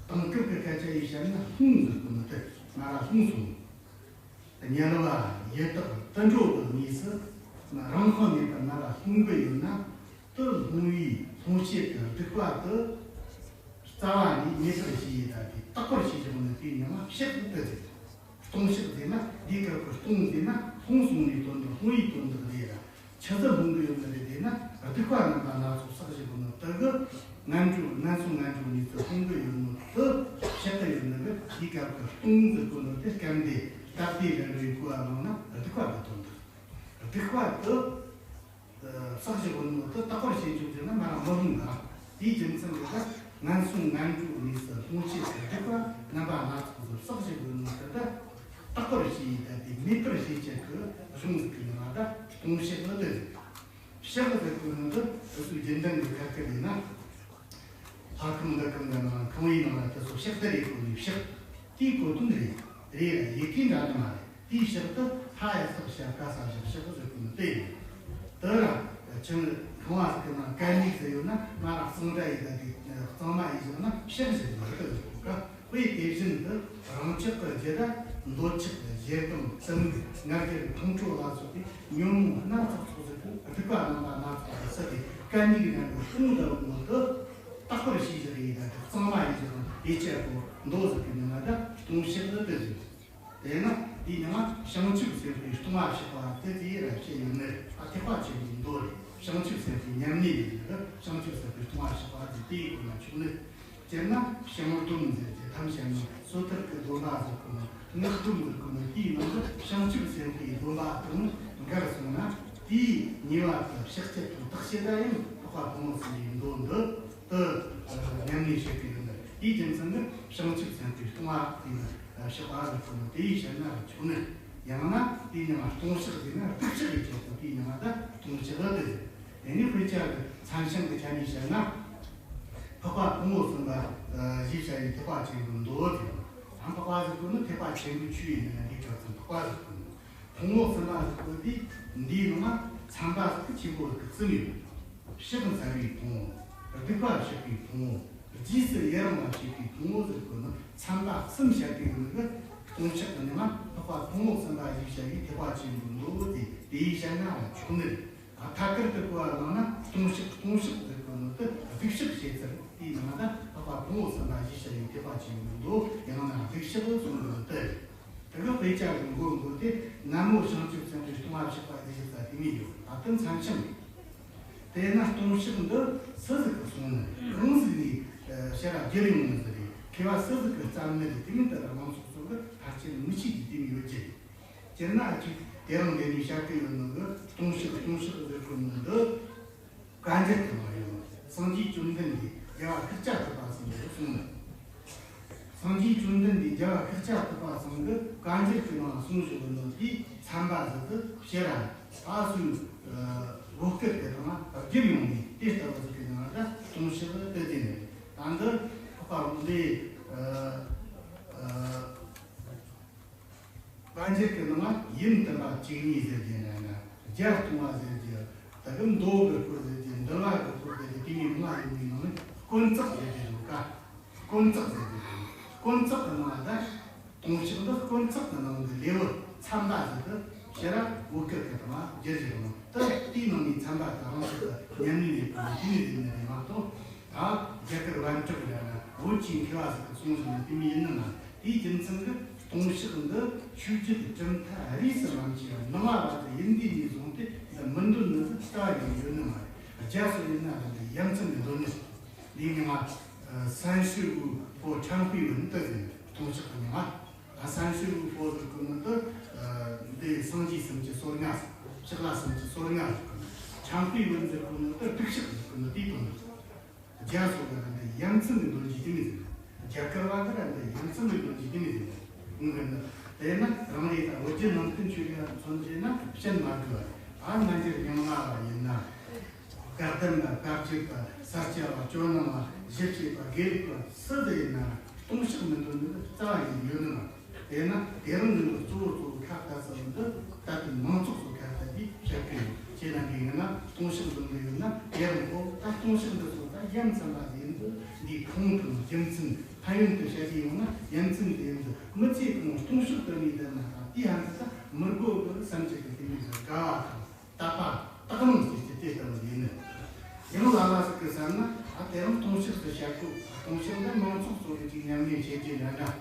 དེང་སྐབས་ཀྱི་སྐད་ཆ་ཡིས་བཤད་ན་ལྷུང་ཟེར་གོ་ནི་དེ་ང་ར་ལྷུང་སོང་། དམྱལ་བ་ཡི་དྭགས་དུད་འགྲོ་གི་གནས་སུ་རང་དབང་མེད་པར་ང་ར་ལྷུང་གི་ཡོད་ན། དེ་ལྷུང་བའི་ལྷུང་བྱེད་ཀྱི་སྡིག་པ་དེ་རྩ་བ་ནས་མེད་པར་བྱས་ཡོད་ད་དེ་དག་པར་བྱས་བཞག་ནི་དེའི་མིང་ལ་བཤགས་ཟེར། ལྟུང་བཤགས་ཟེར་ན་འདིའི་སྐབས་ཀྱི་ལྟུང་ཟེར་ན་ལྷུང་སོང་ནི་དོན་དག་ལྷུང་བའི་དོན་དག་རེད་ལ། ཆི་ཟིག་ལྷུང་གི་ཡོད་ནི་རེད་ཟེར་ན་སྡིག་པ་རྣམ་པ་སྣ་ཚོགས་བསགས་བཞག་ནི་དེ་གི་ངན་འགྲོ་ངན་སོང་ངན་འགྲོ་གནས་སུ་ལྷུང་གི་ཡོད་ནི་དེ་བཤགས་གི་ཡོད་ནི་གི་འདིའི་སྐབས་ཀྱི་ལྟུང་ཟེར་གོ་ནི་དེ་སྐབས་འདིའི་སྟབས་བདེ་ར་རེ་གོ་བ་བླངས་ན་སྡིག་པ་གི་དོན་དག་སྡིག་པ་དེ། བསགས་བཞག་ཡོད་ནོ་དེ་དག་པར་བྱེད་ཆོག་ཟེར་ན་མ་ར་མི་ལྷུང་ག་དེའི་རྒྱུ་མཚན་གྱིས་ད་ངན་སོང་ངན་འགྲོའི་གནས་སུ་ལྷུང་བྱེད་ཀྱི་སྡིག་པ་རྣམ་པ་སྣ་ཚོགས་སུ་བསགས་བཞག་ཡོད་ནོ་དེ་ད་དག་པར་བྱས་ཡིན་ད་དེ་མེད་པར་བྱེད་བྱེད་ཀྱི་གཞུང་ཟིག་གི་ནང་ལ་ད་ལྟུང་བཤགས་ནི་དེ་རེད། བཤགས་ཟེར་གོ་ནོ་དེ་འུ་ཚོའི་རྒྱུན་ལྡན་གྱི་ཁ་སྐད་ཡིན་ན། ལྷ་ཁང་འདི་ཁང་འདི་ནང་ཁང་བའི་ནང་ལ་དེ་ཚོ་བཤགས་ད་རེད་གོ་ནི་བཤགས་དེའི་གོ་དོན་རེད། རེད་ཡ་ཡི་གེ་འདྲ་ནི་མ་རེད། དེའི་ཕྱིར་དུ་ཧ་ཡ་སག་ཤ་ག་ས་བཞག་བཤགས་ཟེར་གོ་ནི་དེ་ཡིན། དེ་ར་ཆུང་ཁང་བ་ཟིག་གི་ནང་གད་སྙིགས་ཟེར་ཡོད་ན་མ་ར་གཙང་སྦྲ་ཡིན་ད་དེ་གཙང་མ་ཡིན་ཟེར་ན་བཤགས་ཟེར་གོ་ནི་དེ་ཟེར་གོ་ག་དཔེ་དེ་བཞིན་དུ་རང་ཅག་གི་རྒྱུད་ད་འདོད་ཆགས་ཀྱི་ཞེ་སྡང་གཏི་མུག་ང་རྒྱལ་ཁོང་ཁྲོ་ལ་སོགས་པའི་ཉོན་མོངས་སྣ་ཚོགས་ཚོགས་ཟེར་གོ་སྡིག་པ་རྣམ་པ་སྣ་ཚོགས་ཀྱི་ས་དེ་གད་སྙིགས་ནང་གི་ཁོང་ལྟ་བུ་མོ་དེ་དག་པར་བྱས་ཟེར་ཡིན་ད་དེ་གཙང་མ་ཡིན་ཟེར་ན་ཡིད་ཆེས་པོ་འདོད་ཟེར་གི་ནི་ང་ད་ལྟུང་བཤགས་ནི་དེ་ཟེར། དེས་ན་དེའི་ནང་བྱང་ཆུབ་སེམས་དཔའི་ལྟུང་བ་བཤགས་པ་དེ་དེའི་ར་བཤད་ཡོད་ནི་ཨ་ཐེག་པ་ཆེན་པོའི་མདོ་རེད། བྱང་ཆུབ་སེམས་དཔའི་ཉམས་ལེན་ཡིན་ནི་བྱང་ཆུབ་སེམས་དཔའི་ལྟུང་བ་བཤགས་པ་དེ་དེའི་སྒོ་ནས་ཆོག་ནི། སྤྱིར་ན་བྱང་སྡོམ་ཟེར་གྱི་ཐམས་ཅད་ནི་སོ་ཐར་གྱི་སྡོམ་པ་ཟེར་གོ་ནོ། སྔགས་སྡོམ་ཟེར་གོ་ནོ། དེའི་ནང་དུ་བྱང་ཆུབ་སེམས་དཔའི་སྡོམ་པ་དང་འགལ་སོང་ན་དེའི་ཉེས་པ་དང་བཤགས་བྱེད་དང་དག་བྱེད་ལ་ཡང་འཕགས་པ་ཕུང་པོ་གསུམ་པའི་མདོ་འདི་དུ་ཉམས་ལེན་བྱེད་ཀྱི་ཡོད་ནི། དེའི་རྒྱུ་མཚན་ནི་བྱང་ཆུབ་སེམས་དཔའི་ལྟུང་བ་དེ་ནི་བཤགས་པ་ཟེར་གོ་ནོ། དེའི་ཕྱིར་ན་ཆོག་ནི། ཡང་ན་དེའི་ནང་ལྟུང་བཤགས་ཟེར་ན་སྡིག་བཤགས་ཡིན་ཆོག་གོ། དེའི་ནང་ད་ལྟུང་བཤགས་དེ་ཟེར། དེ་ནས་དཔེ་ཆ་གི་མཚན་བྱང་གི་ཆ་ནས་བཤད་ན། འཕགས་པ་ཕུང་པོ་གསུམ་པ་ཞེས་བྱ་བའི་ཐེག་པ་ཆེན་པོའི་མདོ་དེ། ཨ། འཕགས་པ་ཟེར་གོ་ནི་ཐེག་པ་ཆེན་པོའི་ཆོས་ཡིན་ན་འདིའི་གྲས་སུ་འཕགས་པ་ཟེར་གོ་ནི། ཕུང་པོ་གསུམ་པ་ཟེར་གོ་དེ་འདིའི་ནང་ཚན་པ་ཟེར་གི་ཆེན་པོ་ཟེར་གི་གསུམ་ཡོད། བཤགས་ཚར་བའི་ཕུང་པོ། སྡིག་པ་བཤགས་པའི་ཕུང་པོ། རྗེས་སུ་ཡི་རང་བ་བྱེད་པའི་ཕུང་པོ་ཟེར་གོ་ནི་ཚན་པ་གསུམ་བཤད་དེ་ཡོད་ནི་གི། ལྟུང་བཤགས་ཀྱི་ནང་འཕགས་པ་ཕུང་པོ་གསུམ་པ་ཞེས་བྱ་བའི་ཐེག་པ་ཆེན་པོའི་མདོ་དེ་དེའི་ཕྱིར་ན་ཆོག་ནི་རེད། ཐད་ཀར་དུ་གོ་བ་བླངས་ན་ལྟུང་བཤགས་ལྟུང་བཤགས་ཟེར་གོ་ནོ་དེ་སྡིག་བཤགས་བྱེད་ཚུལ་དེའི་ནང་ན་འཕགས་པ་ཕུང་པོ་གསུམ་པ་ཞེས་བྱ་བའི་ཐེག་པ་ཆེན་པོའི་མདོ་ཡང་ན་སྡིག་བཤགས་གསུངས་ཡོད་དེ། དེ་གི་དཔེ་ཆ་གི་མགོ་མགོ་དེ་ན་མོ་བྱང་ཆུབ་སེམས་དཔའི་ལྟུང་བ་བཤགས་པ་སྡིག་བཤགས་ས་དེ་མི་ཡོད། ད་ལྟ་མཚན་བྱང་རེད། དེས་ན་ལྟུང་བཤགས་འདི་སུ་ཟིག་གིས་གསུངས་ནི། གང་ཟིག་ནས་ཕྱིར་ར་བརྒྱུད་ཡོང་ནི་ཟིག་རེད། མཁས་པ་སུ་ཟིག་གིས་བརྩམས་ནི་རེད། དེ་མིན་ད་ར་མང་ཚོགས་ཚོ་གིས་ཕལ་ཆེར་མི་ཤེས་ཀྱི་ སྤྱིར་ན་ཅིག་དེ་རིང་འདི་ནས་བཤད་ཀྱི་ཡོད་ནོ་གི་སྟོང་ཕྱག་སྟོང་ཕྱག་ཟེར་གོ་ནོ་འདི་བཀའ་འགྱུར་གྱི་ནང་ཡོད་ནོ། སངས་རྒྱས་བཅོམ་ལྡན་འདས་རྒྱལ་བ་ཤཱཀྱ་ཐུབ་པ་ཚང་གིས་གསུངས་ནོ། སངས་རྒྱས་བཅོམ་ལྡན་འདས་རྒྱལ་བ་ཤཱཀྱ་ཐུབ་པ་ཚང་གིས་བཀའ་འགྱུར་གྱི་ནང་གསུངས་བཞག་ནོ་དེའི་ཚན་པ་ཟིག་གི་ཕྱིར་ར་ཨ་སུའི་བོད་སྐད་ཀྱི་སྟེང་ལ་བསྒྱུར་ཡོང་ནས་དེ་ལྟ་བུ་ཟིག་གི་ནང་ལ་སྟོང་ཕྱག་དེ་དེ་ནས་ད་འདི་ཁོ་པ་འདི། བཀའ་འགྱུར་གྱི་ནང་ཡུམ་དམ་པ་བཅུ་གཉིས་ཟེར་རྒྱུ་ན་ན། བརྒྱད་སྟོང་བ་ཟེར་རྒྱུ། ད་གི་མདོ་གི་སྐོར་ཟེར་རྒྱུ། འདུལ་བ་གི་སྐོར་ཟེར་རྒྱུ། དེ་མིན་ལྔ་ཡོད་པའི་ནང་ནས་དཀོན་བརྩེགས་ཟེར་རྒྱུ་ཡོད་ཀ། དཀོན་བརྩེགས་ཟེར་རྒྱུ་དེ། དཀོན་བརྩེགས་ཀྱི་ནང་ད་སྟོང་ཕྱག་འདི་དཀོན་བརྩེགས་ཀྱི་ནང་གི་ལེའུ་ཚན་པ་ཟིག་གི་ཕྱིར་ར་བོད་སྐད་ཀྱི་སྟེང་ལ་བསྒྱུར་བཞག་ནོ། ད་དེའི་ནང་ནས་ཚན་པ་དེ་རང་ཞིག་གི་ཉམས་ལེན་ཡོད་པ་ནི་དེ་ནས་ཟིན་ནི་རེད་མ་གཏོགས། ད་རྒྱ་གར་པཎ་གྲུབ་ལ་ན་བོད་ཀྱི་མཁས་པ་ཟིག་གིས་གསུངས་བཞག་ནི་དེ་མིན་ཡིན་ནི་མ་རེད། དེའི་རྒྱུ་མཚན་གྱིས་སྟོང་ཕྱག་འདི་ཆོས་བརྒྱུད་གྲུབ་མཐའ་རིས་སུ་མ་ཆད་པ་ནང་བ་བར་དུ་ཡིན་དུས་ནས་བཟུང་སྟེ་འདི་མི་འདོན་ནི་ཟིག་རྩ་བ་ནས་ཡོད་ནི་མ་རེད། རྒྱ་སོག་ཡིན་ན་ར་འདི་ཡ་མཚན་གྱི་འདོན་ནི་ཟིག་འདི་ཉི་མ་三十五佛忏悔文ད་ཟེར་ནི་སྟོང་ཕྱག་གི་ཉི་མ། ཨ་三十五佛ཟེར་གོ་ནི་ད་འདི་སངས་རྒྱས་སུམ་ཅུ་སོ་ལྔ། ཕྱག་ལེན་སུམ་ཅུ་སོ་ལྔ་ཟེར་གོ་ནི། 懺悔文ཟེར་གོ་ནི་ད་སྡིག་བཤགས་ཟེར་གོ་ནི་དེའི་དོན་དུ། རྒྱ་སོག་ག་ར་འདི་ཡ་མཚན་གྱི་འདོན་གྱི་དེ་མི་ཟེར། རྒྱ་གར་བ་ག་ར་འདི་ཡ་མཚན་གྱི་འདོན་གྱི་དེ་མི་ཟེར། འོང་གི་འདི་དེ་ན་རང་རེ་ད་བོད་བརྒྱུད་ནང་བསྟན་ཆོས་ལུགས་མཚོན་བྱས་ན་བཤད་མ་དགོས་པ། ཨ་རྣལ་འབྱོར་རྙིང་མ་བ་ཡིན་ན། བཀའ་གདམས་པ་བཀའ་བརྒྱུད་པ་ས་སྐྱ་པ་ཇོ་ནང་པ་གཞིར་བྱས་པ་དགེ་ལུགས་པ་སུ་ཟིག་ཡིན་ན་སྟོང་ཕྱག་མི་འདོན་ནི་རྩ་བ་ཡིན་ཡོད་ནི་མ། དེས་ན་དེ་རིང་འདི་ནི་གཙོ་བོ་གཙོ་བོ་ཁ་བརྡ་ཟེར་བ་འདི་ད་ལྟ་མང་ཚོགས་ཚོ་ཁ་བརྡ་དེ་བཤད་ཀྱི་ཡོད། ཁྱེད་རང་གིས་ཡིན་ན་སྟོང་ཕྱག་འདོན་གི་ཡོད་ན་དེ་རིང་ཁོ་ད་སྟོང་ཕྱག་འདི་ཚོ་ད་ཡ་མཚན་པ་ཡིན་འདི་འདིའི་ཁུངས་དང་རྒྱུ་མཚན་ཕན་ཡོན་དུ་བཤད་ཀྱི་ཡོང་ན་ཡ་མཚན་དེ་ཡིན་འདི་མི་ཚེ་གང་སྟོང་ཕྱག་འདོན་ནས་བསྡད་ན་ད་དེའི་ཧན་ད་མི་དགོས་གི་བསམ་གྱི་གི་དེ་མིན་དགའ་བ་དང་། དད་པ་དག་སྣང་བྱེད་ཀྱི་དེ་ལྟ་བུ་ཡིན་ནི། ཡང་ལ་ལ་ཟིག་གིས་བསམ་ན་ཨ་དེ་རིང་སྟོང་ཕྱག་ཏུ་བཤད་དགོས། སྟོང་ཕྱག་འདི་མང་ཚོགས་ཚོ་གིས་ཅིག་ཉམས་ལེན་བྱེད་ཀྱི་འདྲ་འདྲ།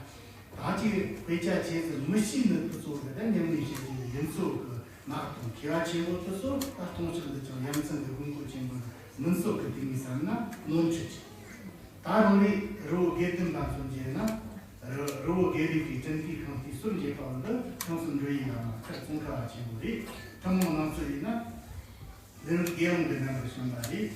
ད་ཅིག་དཔེ་ཆ་ཆེ་ཟིག་མི་ཤེས་ནི་དེ་ཚོ་གིས་ད་ཉམས་ལེན་བྱེད་ཀྱི་ཡིན་ཚོད་གི་མ་གཏོགས་མཁས་པ་ཆེན་པོ་དེ་ཚོ་ད་སྟོང་ཕྱག་འདི་ཅང་ཡ་མཚན་གི་དགོས་མཁོ་ཆེན་པོ་མིན་ཚོད་གི་དེ་མི་བསམ་ན་ནོར་འཁྲུལ་ཅིག་ད་རང་རེ་རི་བོ་དགེ་ལྡན་པ་མཚོན་བྱས་ན། རི་རི་བོ་དགེ་ལྡན་གྱི་དྲིན་ལྟའི་ཁང་བརྩེགས་སོར་འབྱེད་པ་འདི་ཁྲོམ་གསུམ་འགྲོ་ཡི་ལ་མ་ཁར་ཙོང་ཁ་བ་ཆེན་པོ་རེད། ཐུན་མོང་ནང་ཚོ་ཡིན་ན་འདི་ནི་དགེ་སློང་གི་རྣམ་པར་བྱོན་པ་རེད།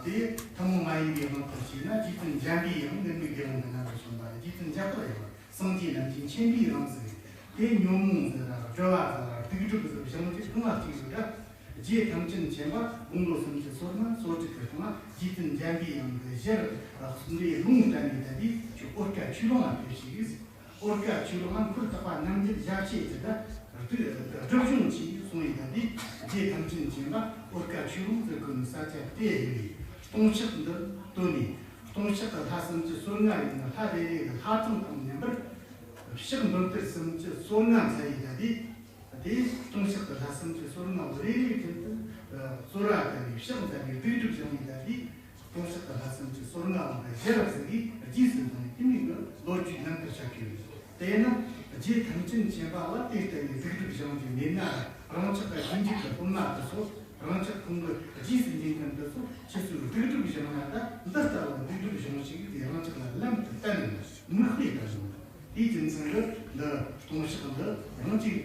དེ་ཐུན་མོང་མ་ཡིན་པའི་དབང་དུ་བྱས་ན་རྗེ་བཙུན་འཇམ་པའི་དབྱངས་འདི་ནི་དགེ་སློང་གི་རྣམ་པར་བྱོན་པ་རེད། རྗེ་བཙུན་ལྕགས་ཐག་དབྱངས་སངས་རྒྱས་རྣམས་ཀྱི་མཁྱེན་པའི་རང་ཟེར། དེ་ཉོན་མོངས་ཟེར་ར་སྒྲིབ་པ་ཟེར་ར་སྡིག་སྒྲིབ་ཟེར་བྱང་ཆུབ་ལྔ་གཅིག་ཡོད་ར། རྗེ་ཐམས་ཅད་མཁྱེན་པ་དགུང་ལོ་སུམ་ཅུ་སོ་ལྔ་སོ་དྲུག་གི་སྟེང་ལ་རྗེ་བཙུན་འཇམ་པའི་དབྱངས་ཀྱི་ཞལ་གསུང་རེ་ལུང་བསྟན་ནས་བསྡད་དེ་ཆུ་ཨོ་ཀ་ཆོས་ལུང་ལ་ཕེབས་ཤིག་འོ་ཀ་ཆོས་ལུང་ལ་འཁོར་དག་པ་རྣམ་འབྱེད་ཞལ་ཕྱེ་ཟེར་ད་སྒྲུབ་སྦྱོང་ཆེ་གསུང་ཡི་བསྡད་དེ་རྗེ་ཐམས་ཅད་མཁྱེན་པ་ཨོ་ཀ་ཆོས་ལུང་ཟེར་གོ་ནི་ས་ཆ་དེ་ཡིན་པས་སྟོང་ཕྱག་འདི་བཏོན་ནས་སྟོང་ཕྱག་གི་ལྷ་སུམ་ཅུ་སོ་ལྔ་ཡིན་ན་ལྷ་རེ་རེ་གི་ལྷ་གྲངས་དང་མཉམ་པར་ཕྱག་འདོན་ཐེར་སུམ་ཅུ་སོ་ལྔ་མཛད་ཡི་བསྡད་དེ། དེ་སྟོང་ཕྱག་གི་ལྷ་སུམ་ཅུ་སོ་ལྔ་བོ་རེ་རེའི་དྲུང་དུ་གསོལ་བ་བཏབ་ནས་ཕྱག་འཚལ་ནས་སྡིག་སྒྲིབ་སྦྱངས་ནས་ད་དེ་སྟོང་ཕྱག་གི་ལྷ་སུམ་ཅུ་སོ་ལྔ་བོ་གི་ཞལ་ལ་གཟིགས་ཀྱིས་རྗེས་སུ་འབྲང་ནས་དེ་མིན་གྱི་ལོ་རྒྱུས་རྣམ་ཐར་བྱ་དགོས། དེས་ན་རྗེ་ཐམས་ཅད་མཁྱེན་པ་ལ་དེ་ལྟ་བུའི་སྡིག་སྒྲིབ་སྦྱང་རྒྱུ་མེད་ན་རང་ཅག་གི་རྗེས་འཇུག་གི་སློབ་མ་དེ་ཚོ་རང་ཅག་ཁོང་གི་རྗེས་སུ་འབྲང་མཁན་དེ་ཚོ་ཁྱེད་ཚོས་སྡིག་སྒྲིབ་སྦྱང་ན་ད་འདི་ལྟ་བུ་སྡིག་སྒྲིབ་སྦྱང་ཞིག་དེ་རང་ཅག་ལ་ལམ་དུ་བསྟན་ནས་མིག་དཔེ་ལྟ་བྱུང་། དེའི་རྒྱུ་མཚན་གྱིས་འདི་སྟོང་ཕྱག་འདི་ཡང་ཅིག་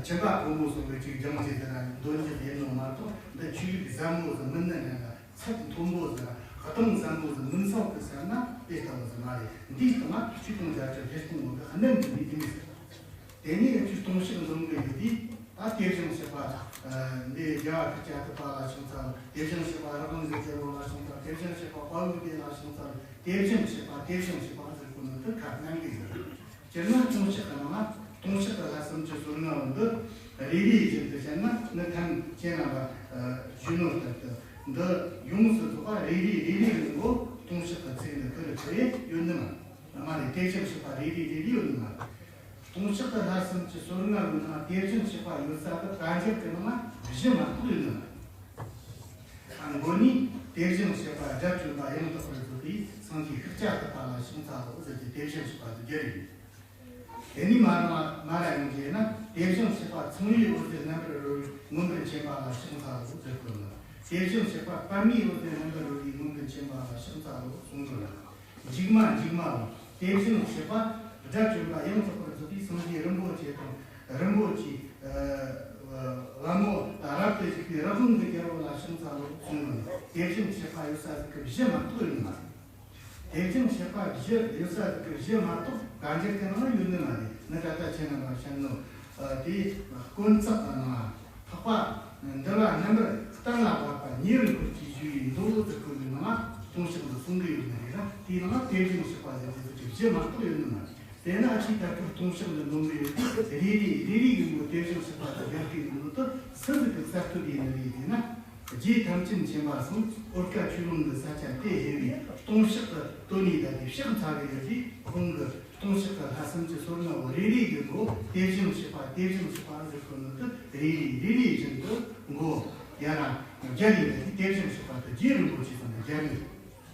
ཁྱིམ་པ་ཕོ་མོ་སོགས་ཀྱིས་ཅིག་སྦྱང་བྱས་ཟེར་ན་འདོན་རྒྱུ་ཡིན་ནོ་མ་གཏོགས་འདི་ཆོས་ལུགས་ཟབ་མོ་ཟིག་མིན་ན་ཡང་ན་ཚད་མཐོན་པོ་ཟིག་གདངས་ཟབ་མོ་ཟིག་མིན་ས་གི་ཟེར་ན་དེ་ལྟ་བུ་ཟིག་མ་རེད། འདིའི་སྟེང་ན་ཆོས་སྟོང་རྒྱ་ཆེར་ཐེར་སྟོང་ངོ་གི་གནད་འདི་མི་དེ་མི་ཟེར། དེ་ནས་ཁྱོད་སྟོང་ཕྱག་འདོན་གི་ཡོད་དུས། ད་དེ་བཞིན་གཤེགས་པ། འདི་རྒྱལ་བ་ཤཱཀྱ་ཐུབ་པ་ལ་ཕྱག་འཚལ། དེ་བཞིན་གཤེགས་པ་རབ་དབང་རྒྱལ་ཚབ་ལ་ཕྱག་འཚལ། དེ་བཞིན་གཤེགས་པ་དཔའ་བོའི་སྡེ་ལ་ཕྱག་འཚལ། དེ་བཞིན་གཤེགས་པ་དེ་བཞིན་གཤེགས་པ་ཟེར་གོ་ནོ་དེ་ཁ་སྣང་གི་ཟེར། སྤྱིར་ན་སྟོང་ཕྱག་གི་ནང་ན་སྟོང་ཕྱག་གི་ལྷ་སུམ་ཅུ་སོ་ལྔ་བོ་འདི་རེ་རེ་བཞིན་དུ་བཤད་ན་ནི་ཐམས་ཅད་རྣམ་པ་ཞུ་ནོ་ལྟར་དུ་འདི་ཡོངས་སུ་རྫོགས་པ་རེ་རེ་རེ་རེ་རེ་ལོ་སྟོང་ཕྱག་གི་ཚིག་འདི་ཁུ་རུ་ཁུ་རེ་ཡོད་ནི་མ་མ་རེད། དེ་བཞིན་གཤེགས་པ་རེ་རེ་རེ་རེ་ཡོད་ནི་མ་རེད། སྟོང་ཕྱག་གི་ལྷ་སུམ་ཅུ་སོ་ལྔ་བོའི་ནང་དེ་བཞིན་གཤེགས་པ་ཡོད་ས་དེ་བཀའ་འགྱུར་གྱི་ནང་ན་བཞི་མ་གཏོགས་ཡོད་ནི་མ་རེད། ཨ་མགོ་ནས་དེ་བཞིན་གཤེགས་པ་དགྲ་བཅོམ་པ་ཡང་དག་པར་རྫོགས་པའི་སངས་རྒྱས་ཤཱཀྱ་ཐུབ་པ་ལ་ཕྱག་འཚལ་ལོ་ཟེར་གྱི་དེ་བཞིན་གཤེགས་པ་དེ་རྒྱུ་རེད། དེ་ནས་མར་མ་མར་ཡང་བྱས་ན་དེ་བཞིན་གཤེགས་པ་ཚངས་པའི་འོད་ཟེར་རྣམ་པར་རོལ་པའི་མངོན་པར་མཁྱེན་པ་ལ་ཕྱག་འཚལ་ལོ་ཟེར་གོ་ནོ། དེ་བཞིན་གཤེགས་པ་པདྨའི་འོད་ཟེར་རྣམ་པར་རོལ་པའི་མངོན་པར་མཁྱེན་པ་ལ་ཕྱག་འཚལ་ལོ་གསུངས་དོན་ལ། མཇུག་མ་མཇུག་མའོ། དེ་བཞིན་གཤེགས་པ་དགྲ་བཅོམ་པ་ཡང་དག་པར་རྫོགས་པའི་སངས་རྒྱས་རིན་པོ་ཆེ་དང་རིན་པོ་ བཞི་མ་གཏོགས་ཡོད་ནི་མ་རེད། དེ་བཞིན་གཤེགས་པ་བཞི་ཡོད་ས་གི་བཞི་མ་གཏོགས་ག་འདྲ་དེ་ནང་ཡོད་ནི་མ་རེད། ནི་ད་ལྟ་ཁྱེད་རྣམ་པ་བཤད་ནོ། ཨ། དེ་དཀོན་བརྩེགས་ནང་འཕགས་པ་འདུལ་བ་རྣམ་པར་གཏན་ལ་དབབ་པ་ཉེ་བར་འཁོར་གྱི་ཞུ་བའི་མདོ་དེ་ཀུན་ནི་ནང་སྟོང་ཕྱག་འདི་གསུང་གི་ཡོད་ནི་རེད་ལ། དེའི་ནང་དེ་བཞིན་གཤེགས་པ་ཟེར་དེ་ཚོ་གི་བཞི་མ་གཏོགས་ཡོད་ནི་མ་རེད། དེས་ན་ཨ་ཅིག་ད་ལྟ་སྟོང་ཕྱག་འདི་འདོན་གི་ཡོད་དུས་རེ་རེ་རེ་རེ་གི་མགོ་དེ་བཞིན་གཤེགས་པ་དང་སྦྱར་གི་ཡོད་ནོ་དེ་སུ་ཟིག་གི་གསར་གཏོད་ཡིན་ནི་རེད་ཟེར་ན། རྗེ་ཐམས་ཅད་མཁྱེན་པ་གསུམ་འོལ་ཁ་ཆོས་ལུང་གི་ས་ཆ་དེ་ཧེ་བའི་སྟོང་ཕྱག་གི་དོན་ནི་ད་དེ་ཕྱག་འཚལ་གི་ཡོད་དུས། ཁོང་གི་སྟོང་ཕྱག་གི་ལྷ་སུམ་ཅུ་སོ་ལྔ་བོ་རེ་རེ་གི་མགོ་དེ་བཞིན་གཤེགས་པ་དེ་བཞིན་གཤེགས་པ་ཟེར་གོ་ནོ་དེ་རེ་རེ་རེ་རེ་བཞིན་དུ་མགོ་ཡར་ར་སྦྱར་ཡོད་དུས། དེ་བཞིན་གཤེགས་པ་དེ་རྗེ་རིན་པོ་ཆེ་ཚང་ལ་སྦྱར་ཡོད།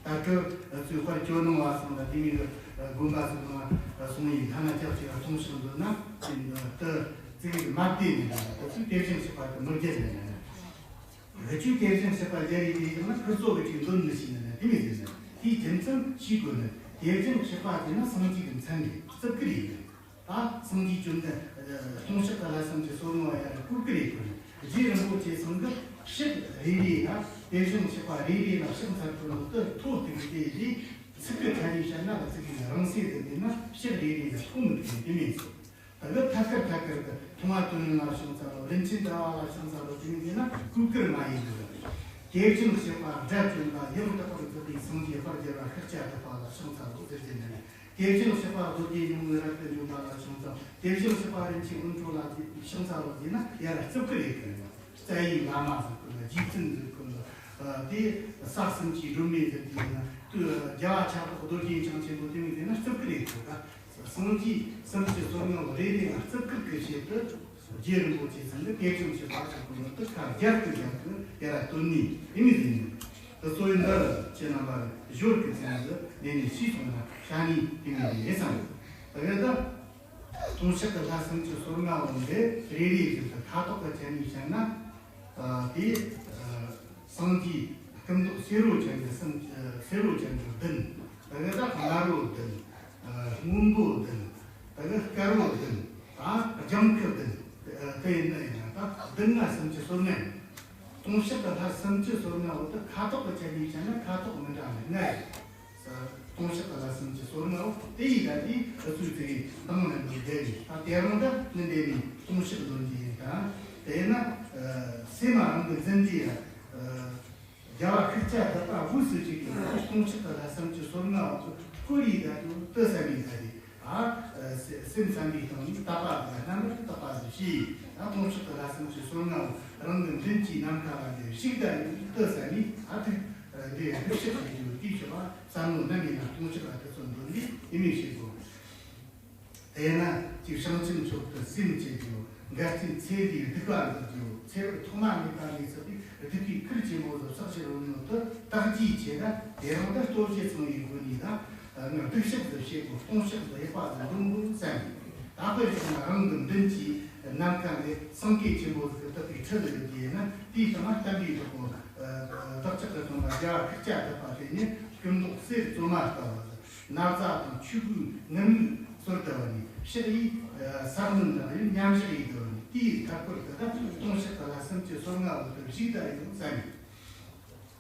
ད་སྐབས་ཚུལ་དཔལ་ཇོ་ནང་བ་ཚང་ལ་དེ་མིན་གི་དགོན་པ་ཚོ་ནང་སོང་ཡིན་ཐ་ན་ཅག་ཅིག་ལ་སྟོང་ཕྱག་འདོན་ན་དེ་ད་ཙིག་གེ་མ་བདེ་ནས་ད་ད་ཚུལ་དེ་བཞིན་གཤེགས་པ་དེ་མི་སྦྱར་ནས་ན། འུ་ཆོས་དེ་བཞིན་གཤེགས་པ་སྦྱར་ཡི་དེ་ཡིན་ན་ཁུར་ཚོ་འུ་ཆོས་འདོན་མི་ཤེས་ནི་ན་དེ་མི་ཟེར་ན། དེའི་རྒྱུ་མཚན་ཤེས་དགོས་ནི། དེ་བཞིན་གཤེགས་པ་དེ་ནི་སངས་རྒྱས་ཀྱི་མཚན་རེད། རྩིབས་ཀྱི་རེད། ད་སངས་རྒྱས་བཅོམ་ལྡན་སྟོང་ཕྱག་གི་ལྷ་སུམ་ཅུ་སོ་ལྔ་བ་ཡར་བཀོད་ཀྱི་རེད་དགོས་ནི། རྗེ་རིན་པོ་ཆེ་ཚང་གི་ཕྱག་རེ་རེ་ལ་དེ་བཞིན་གཤེགས་པ་རེ་རེ་ལ་ཕྱག་འཚལ་དགོས་ནོ་དེ་ཐོག་ཏུ་དེ་རེད། ཚིག་གི་ཆ་ནས་བཤད་ན་ལ་ཚིག་གི་རང་སྲས་དེ་ལས་ན་ཕྱག་རེ་རེ་ལ་ཐོག་མི་ཐུག་དེ་མིན་སོ། ད་གི་ཐད་ཀར་ཐད་ཀར་གི་མཐོང་བ་དོན་ཡོད་ལ་ཕྱག་འཚལ་ལོ། རིན་ཆེན་ཟླ་བ་ལ་ཕྱག་འཚལ་ལོ། དེ་ཡིན་ན་བཀོད་ཀྱི་མ་ཡིན་གི། དེ་བཞིན་གཤེགས་པ་དགྲ་བཅོམ་པ་ཡང་དག་པར་རྫོགས་པའི་སངས་རྒྱས་དཔལ་རྒྱལ་བ་ཤཱཀྱ་ཐུབ་པ་ལ་ཕྱག་འཚལ་ལོ་ཟེར་གྱི་ནི། དེ་བཞིན་གཤེགས་པ་རྡོ་རྗེ་ཉི་མ་རབ་ཏུ་འཇོམས་པ་ལ་ཕྱག་འཚལ། དེ་བཞིན་གཤེགས་པ་རིན་ཆེན་ཀུན་འཕྲོད་ལ་ཕྱག་འཚལ་ལོ་ཟེར་ན་ཡར་རྩིབས་ཀྱི་རེད་གི། རྩ་བའི་བླ་མ་ཟེར་གི་ལ། རྗེ་བཙུན་ཟེར་གི་ལ། དེ་ས་གསུམ་གྱི་སྒྲོན་མེ་ཟེར་གི་ལ། རྒྱལ་བ་ཤ་སྟག་རྡོ་རྗེ་འཆང་ཆེན་པོ་དེ་མིན་དེ་ན་རྩིབས་ཀྱི་རེད་གི། སངས་རྒྱས་སུམ་ཅུ་སོ་ལྔ་བོ་རེ་རེ་ལ་རྩིབས་ཀྱི་ཆེད་དུ་རྗེ་རིན་པོ་ཆེ་ཚང་གིས་དེ་བཞིན་གཤེགས་པ་ཆགས་པོ་ནི་དེ་ཁ་རྒྱབ་ཏུ་རྒྱབ་ཏུ་ཡར་བཏོན་ནས་ཨེ་མི་ཟིན་ནས། དེ་ཚོ་ཡི་འདིར་ཁྱེད་རྣམ་པར་ཞོར་གྱི་ཚན་དུ་ལེན་ནས་ཤེས་སོང་ན་ཤ་ནི་དེ་མི་ཡིན་བསམ། ད་ག་ད་སྟོང་ཕྱག་གི་ལྷ་སུམ་ཅུ་སོ་ལྔ་བོ་འདི་རེ་རེ་བཞིན་དུ་ཁ་དོག་གི་ཆ་ནས་བཤད་ན། ཨ། དེ་ཨ་སངས་རྒྱས་སྐུ་མདོག་སེར་བོ་ཅན་གྱི་སེམས། ཨ། སེར་བོ་ཅན་གྱི་བདུན། ད་ག་ད་དམར་བོ་བདུན། ཨ། སྔོན་པོ་བདུན། ད་ག་དཀར་བོ་བདུན། ཨ། ལྗང་ཁུ་བདུན། ཨ། དེ་ཡིན་ན་ཡིན་ན་ད་བདུན་ལྔ་སུམ་ཅུ་སོ་ལྔ་ཡིན། སྟོང་ཕྱག་གི་ལྷ་སུམ་ཅུ་སོ་ལྔ་བོ་དེ་ཁ་དོག་གི་ཆ་ནས་བཤད་ན་ཁ་དོག་མི་འདྲ་བ་ལྔ་ཡོད། སྟོང་ཕྱག་གི་ལྷ་སུམ་ཅུ་སོ་ལྔ་བོ་དེ་ཡི་ག་དེ་ཨུ་ཚུགས་ཚིག་གིས་དང་ལེན་དུ་བསྡད་ནས། ད་དེ་རང་ད་ནི་འདས་ནས་སྟོང་ཕྱག་འདོན་གྱི་ཡིན། ད་དེས་ན་སེམས་མ་རང་གི་འཛིན་གྱི་ཡ། རྒྱལ་བ་ཤཱཀྱ་ཐུབ་པ་དབུས་སུ་བཞུགས་ཀྱི་སྟོང་ཕྱག་གི་ལྷ་སུམ་ཅུ་སོ་ལྔ་བོ་དེ་སྐོར་ཡི་ག་དེ་དེ་བསམ་ཡི་ག་དེ། ཨ། སེམས་བསམ་པའི་སྟེང་ནས་དག་པ་དང་རྣམ་པར་དག་པ་ཟེར་ཞེས། ཨ། སྟོང་ཕྱག་གི་ལྷ་སུམ་ཅུ་སོ་ལྔ་བོ་རང་གི་མདུན་གྱི་ནམ་མཁའ་ལ་འདིར་བཞུགས་ད་ཡོད་དེ་བསམ་ནས། ཨ། ཐུགས་འདི་ཐུགས་ཕྱག་བྱེད་རྒྱུ་དེའི་ཕྱོགས་ལ་བསམ་བློ་ནམ་ཡིན་ན་སྟོང་ཕྱག་ལ་དེ་ཚོ་འདོན་ནས་ཡིན་མིན་བྱེད་དགོས། དེས་ན་ཅིག་བྱང་ཆུབ་མཆོག་ཏུ་སེམས་བསྐྱེད་རྒྱུ། འགལ་རྐྱེན་ཚེ་འདིའི་སྡིག་པ་འདག་རྒྱུ། ཚེ་རབས་ཐོག་མ་མེད་པ་ནས་བརྩམས་པའི་སྡིག་པའི་ཁུར་ཆེན་པོ་ལ་བསགས་ཤིང་རུང་ནོ་དེ་དག་རྒྱུའི་ཆེད་ལ་དེ་རིང་འདིར་སྟོབས་བཞི་ཚང་བའི་སྒོ་ནས་ད། ཨ། ང་སྡིག་བཤགས་སུ་བྱེད་དགོས། སྟོང་ཕྱག་ཏུ་ཡག་པ་ཟིག་འདོན་དགོས་བསམ་ཡོད། ད་དཔེར་བཞག་ན་རང་གི་མདུན་གྱི་ནམ་མཁའ་ལས་སེང་གེ་ཆེན་པོ་ཟིག་གི་བཏེགས་པའི་ཁྲི་ཟིག་ཡོད་ཀྱི་ཡིན་ན། དེའི་སྟེང་ན་བསྟན་པའི་བདག་པོ། ཨ། བདག་ཅག་གི་སྟོན་པ་རྒྱལ་བ་ཤཱཀྱ་ཐུབ་པ་དེ་ཉིད་སྐུ་མདོག་གསེར་བཙོ་མ་ལྟ་བུ་ཟིག། ན་བཟའ་དང་ཆོས་གོས་ངར་སྨྲིག་གསོལ་ལྟ་བུ་ནས་ཕྱག་གཡས་ས་གནོན་དང་ཡང་མཉམ་བཞག་ཡིན་ལྟ་བུ་ནས། དེའི་མཐའ་སྐོར་དུ་ད་སྟོང་ཕྱག་གི་ལྷ་སུམ་ཅུ་སོ་ལྔ་བོ་དེ་བཞུགས་ད་ཡོད་བསམ་ཡོད།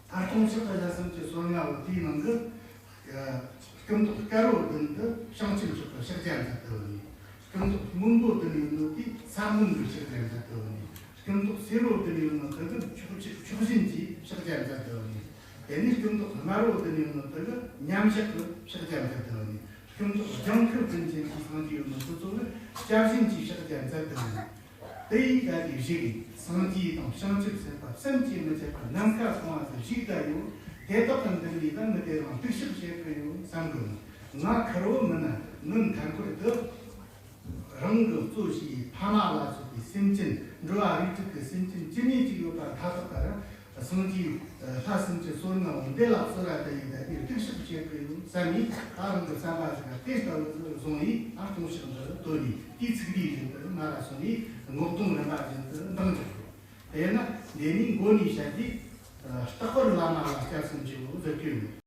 ད་སྟོང་ཕྱག་གི་ལྷ་སུམ་ཅུ་སོ་ལྔ་བོ་དེའི་ནང་གི། ཨ། སྐུ་མདོག་དཀར་བོ་བདུན་དེ་བྱང་ཆུབ་མཆོག་གི་ཕྱག་རྒྱ་མཛད་དུ་ནི། སྐུ་མདོག་སྔོན་པོ་བདུན་ཡོད་ནོ་དེ་ས་གནོན་གྱི་ཕྱག་རྒྱ་མཛད་དུ་ནི། སྐུ་མདོག་སེར་བོ་བདུན་ཡོད་ནོ་དེ་གི་མཆོག་མཆོག་སྦྱིན་གྱི་ཕྱག་རྒྱ་མཛད་དུ་ནི། དེ་ནས་སྐུ་མདོག་དམར་བོ་བདུན་ཡོད་ནོ་དེ་གི་མཉམ་བཞག་གི་ཕྱག་རྒྱ་མཛད་དུ་ནི། སྐུ་མདོག་ལྗང་ཁུ་བདུན་ཅན་གྱི་སངས་རྒྱས་ཡོད་ནོ་དེ་ཚོ་གི་སྐྱབས་སྦྱིན་གྱི་ཕྱག་རྒྱ་མཛད་དུ་ནི། དེ་ཡི་ག་དེ་བཞུགས་ཀྱི་སངས་རྒྱས་དང་བྱང་ཆུབ་སེམས་དཔའ་བསམ་གྱིས་མི་ཁྱབ་པ་ནམ་མཁའ་སོང་བ་ཟིག་བཞུགས་ད་ཡོད། དེ་དག་གི་མདུན་ནས་ད་ངས་དེ་རིང་སྡིག་བཤགས་བྱེད་ཀྱི་ཡོད་བསམ་གི། ང་ཁེར་བོ་མིན་ན་ངའི་མཐའ་འཁོར་དུ་རང་གི་གཙོ་བྱས་ཕ་མ་ལ་སོགས་པའི་སེམས་ཅན། འགྲོ་བ་རིགས་དྲུག་གི་སེམས་ཅན་ཅི་སྙེད་ཅིག་ཡོད་པ་མཐའ་དག་ག་ར་སངས་རྒྱས་ལྷ་སུམ་ཅུ་སོ་ལྔ་བོ་འདི་ལ་གསོལ་བ་བཏབ་ཡིན། ད་དེ་སྡིག་བཤགས་བྱེད་དགོས་ཡོད་བསམ་ནས། ད་རང་གི་བསམ་པ་ཟིག་ག་དེ་ལྟ་བུ་བཟུང་ཡིན། ཨ། སྟོང་ཕྱག་འདི་བཏོན་ནས་དེའི་ཚིག་རིས་བཞིན་དུ་མར་ར་སོང་ནས་སྔོག་སྡོམ་རིམ་པ་བཞིན་དུ་འདང་རྒྱག་དགོས། དེས་ན་འདི་ནི་མགོ་ནས་བཤད་དེ། ཨ། རྟག་པར་བླ་མ་ལ་སྐྱབས་སུ་མཆིའོ་ཟེར་གྱི་ཡོད།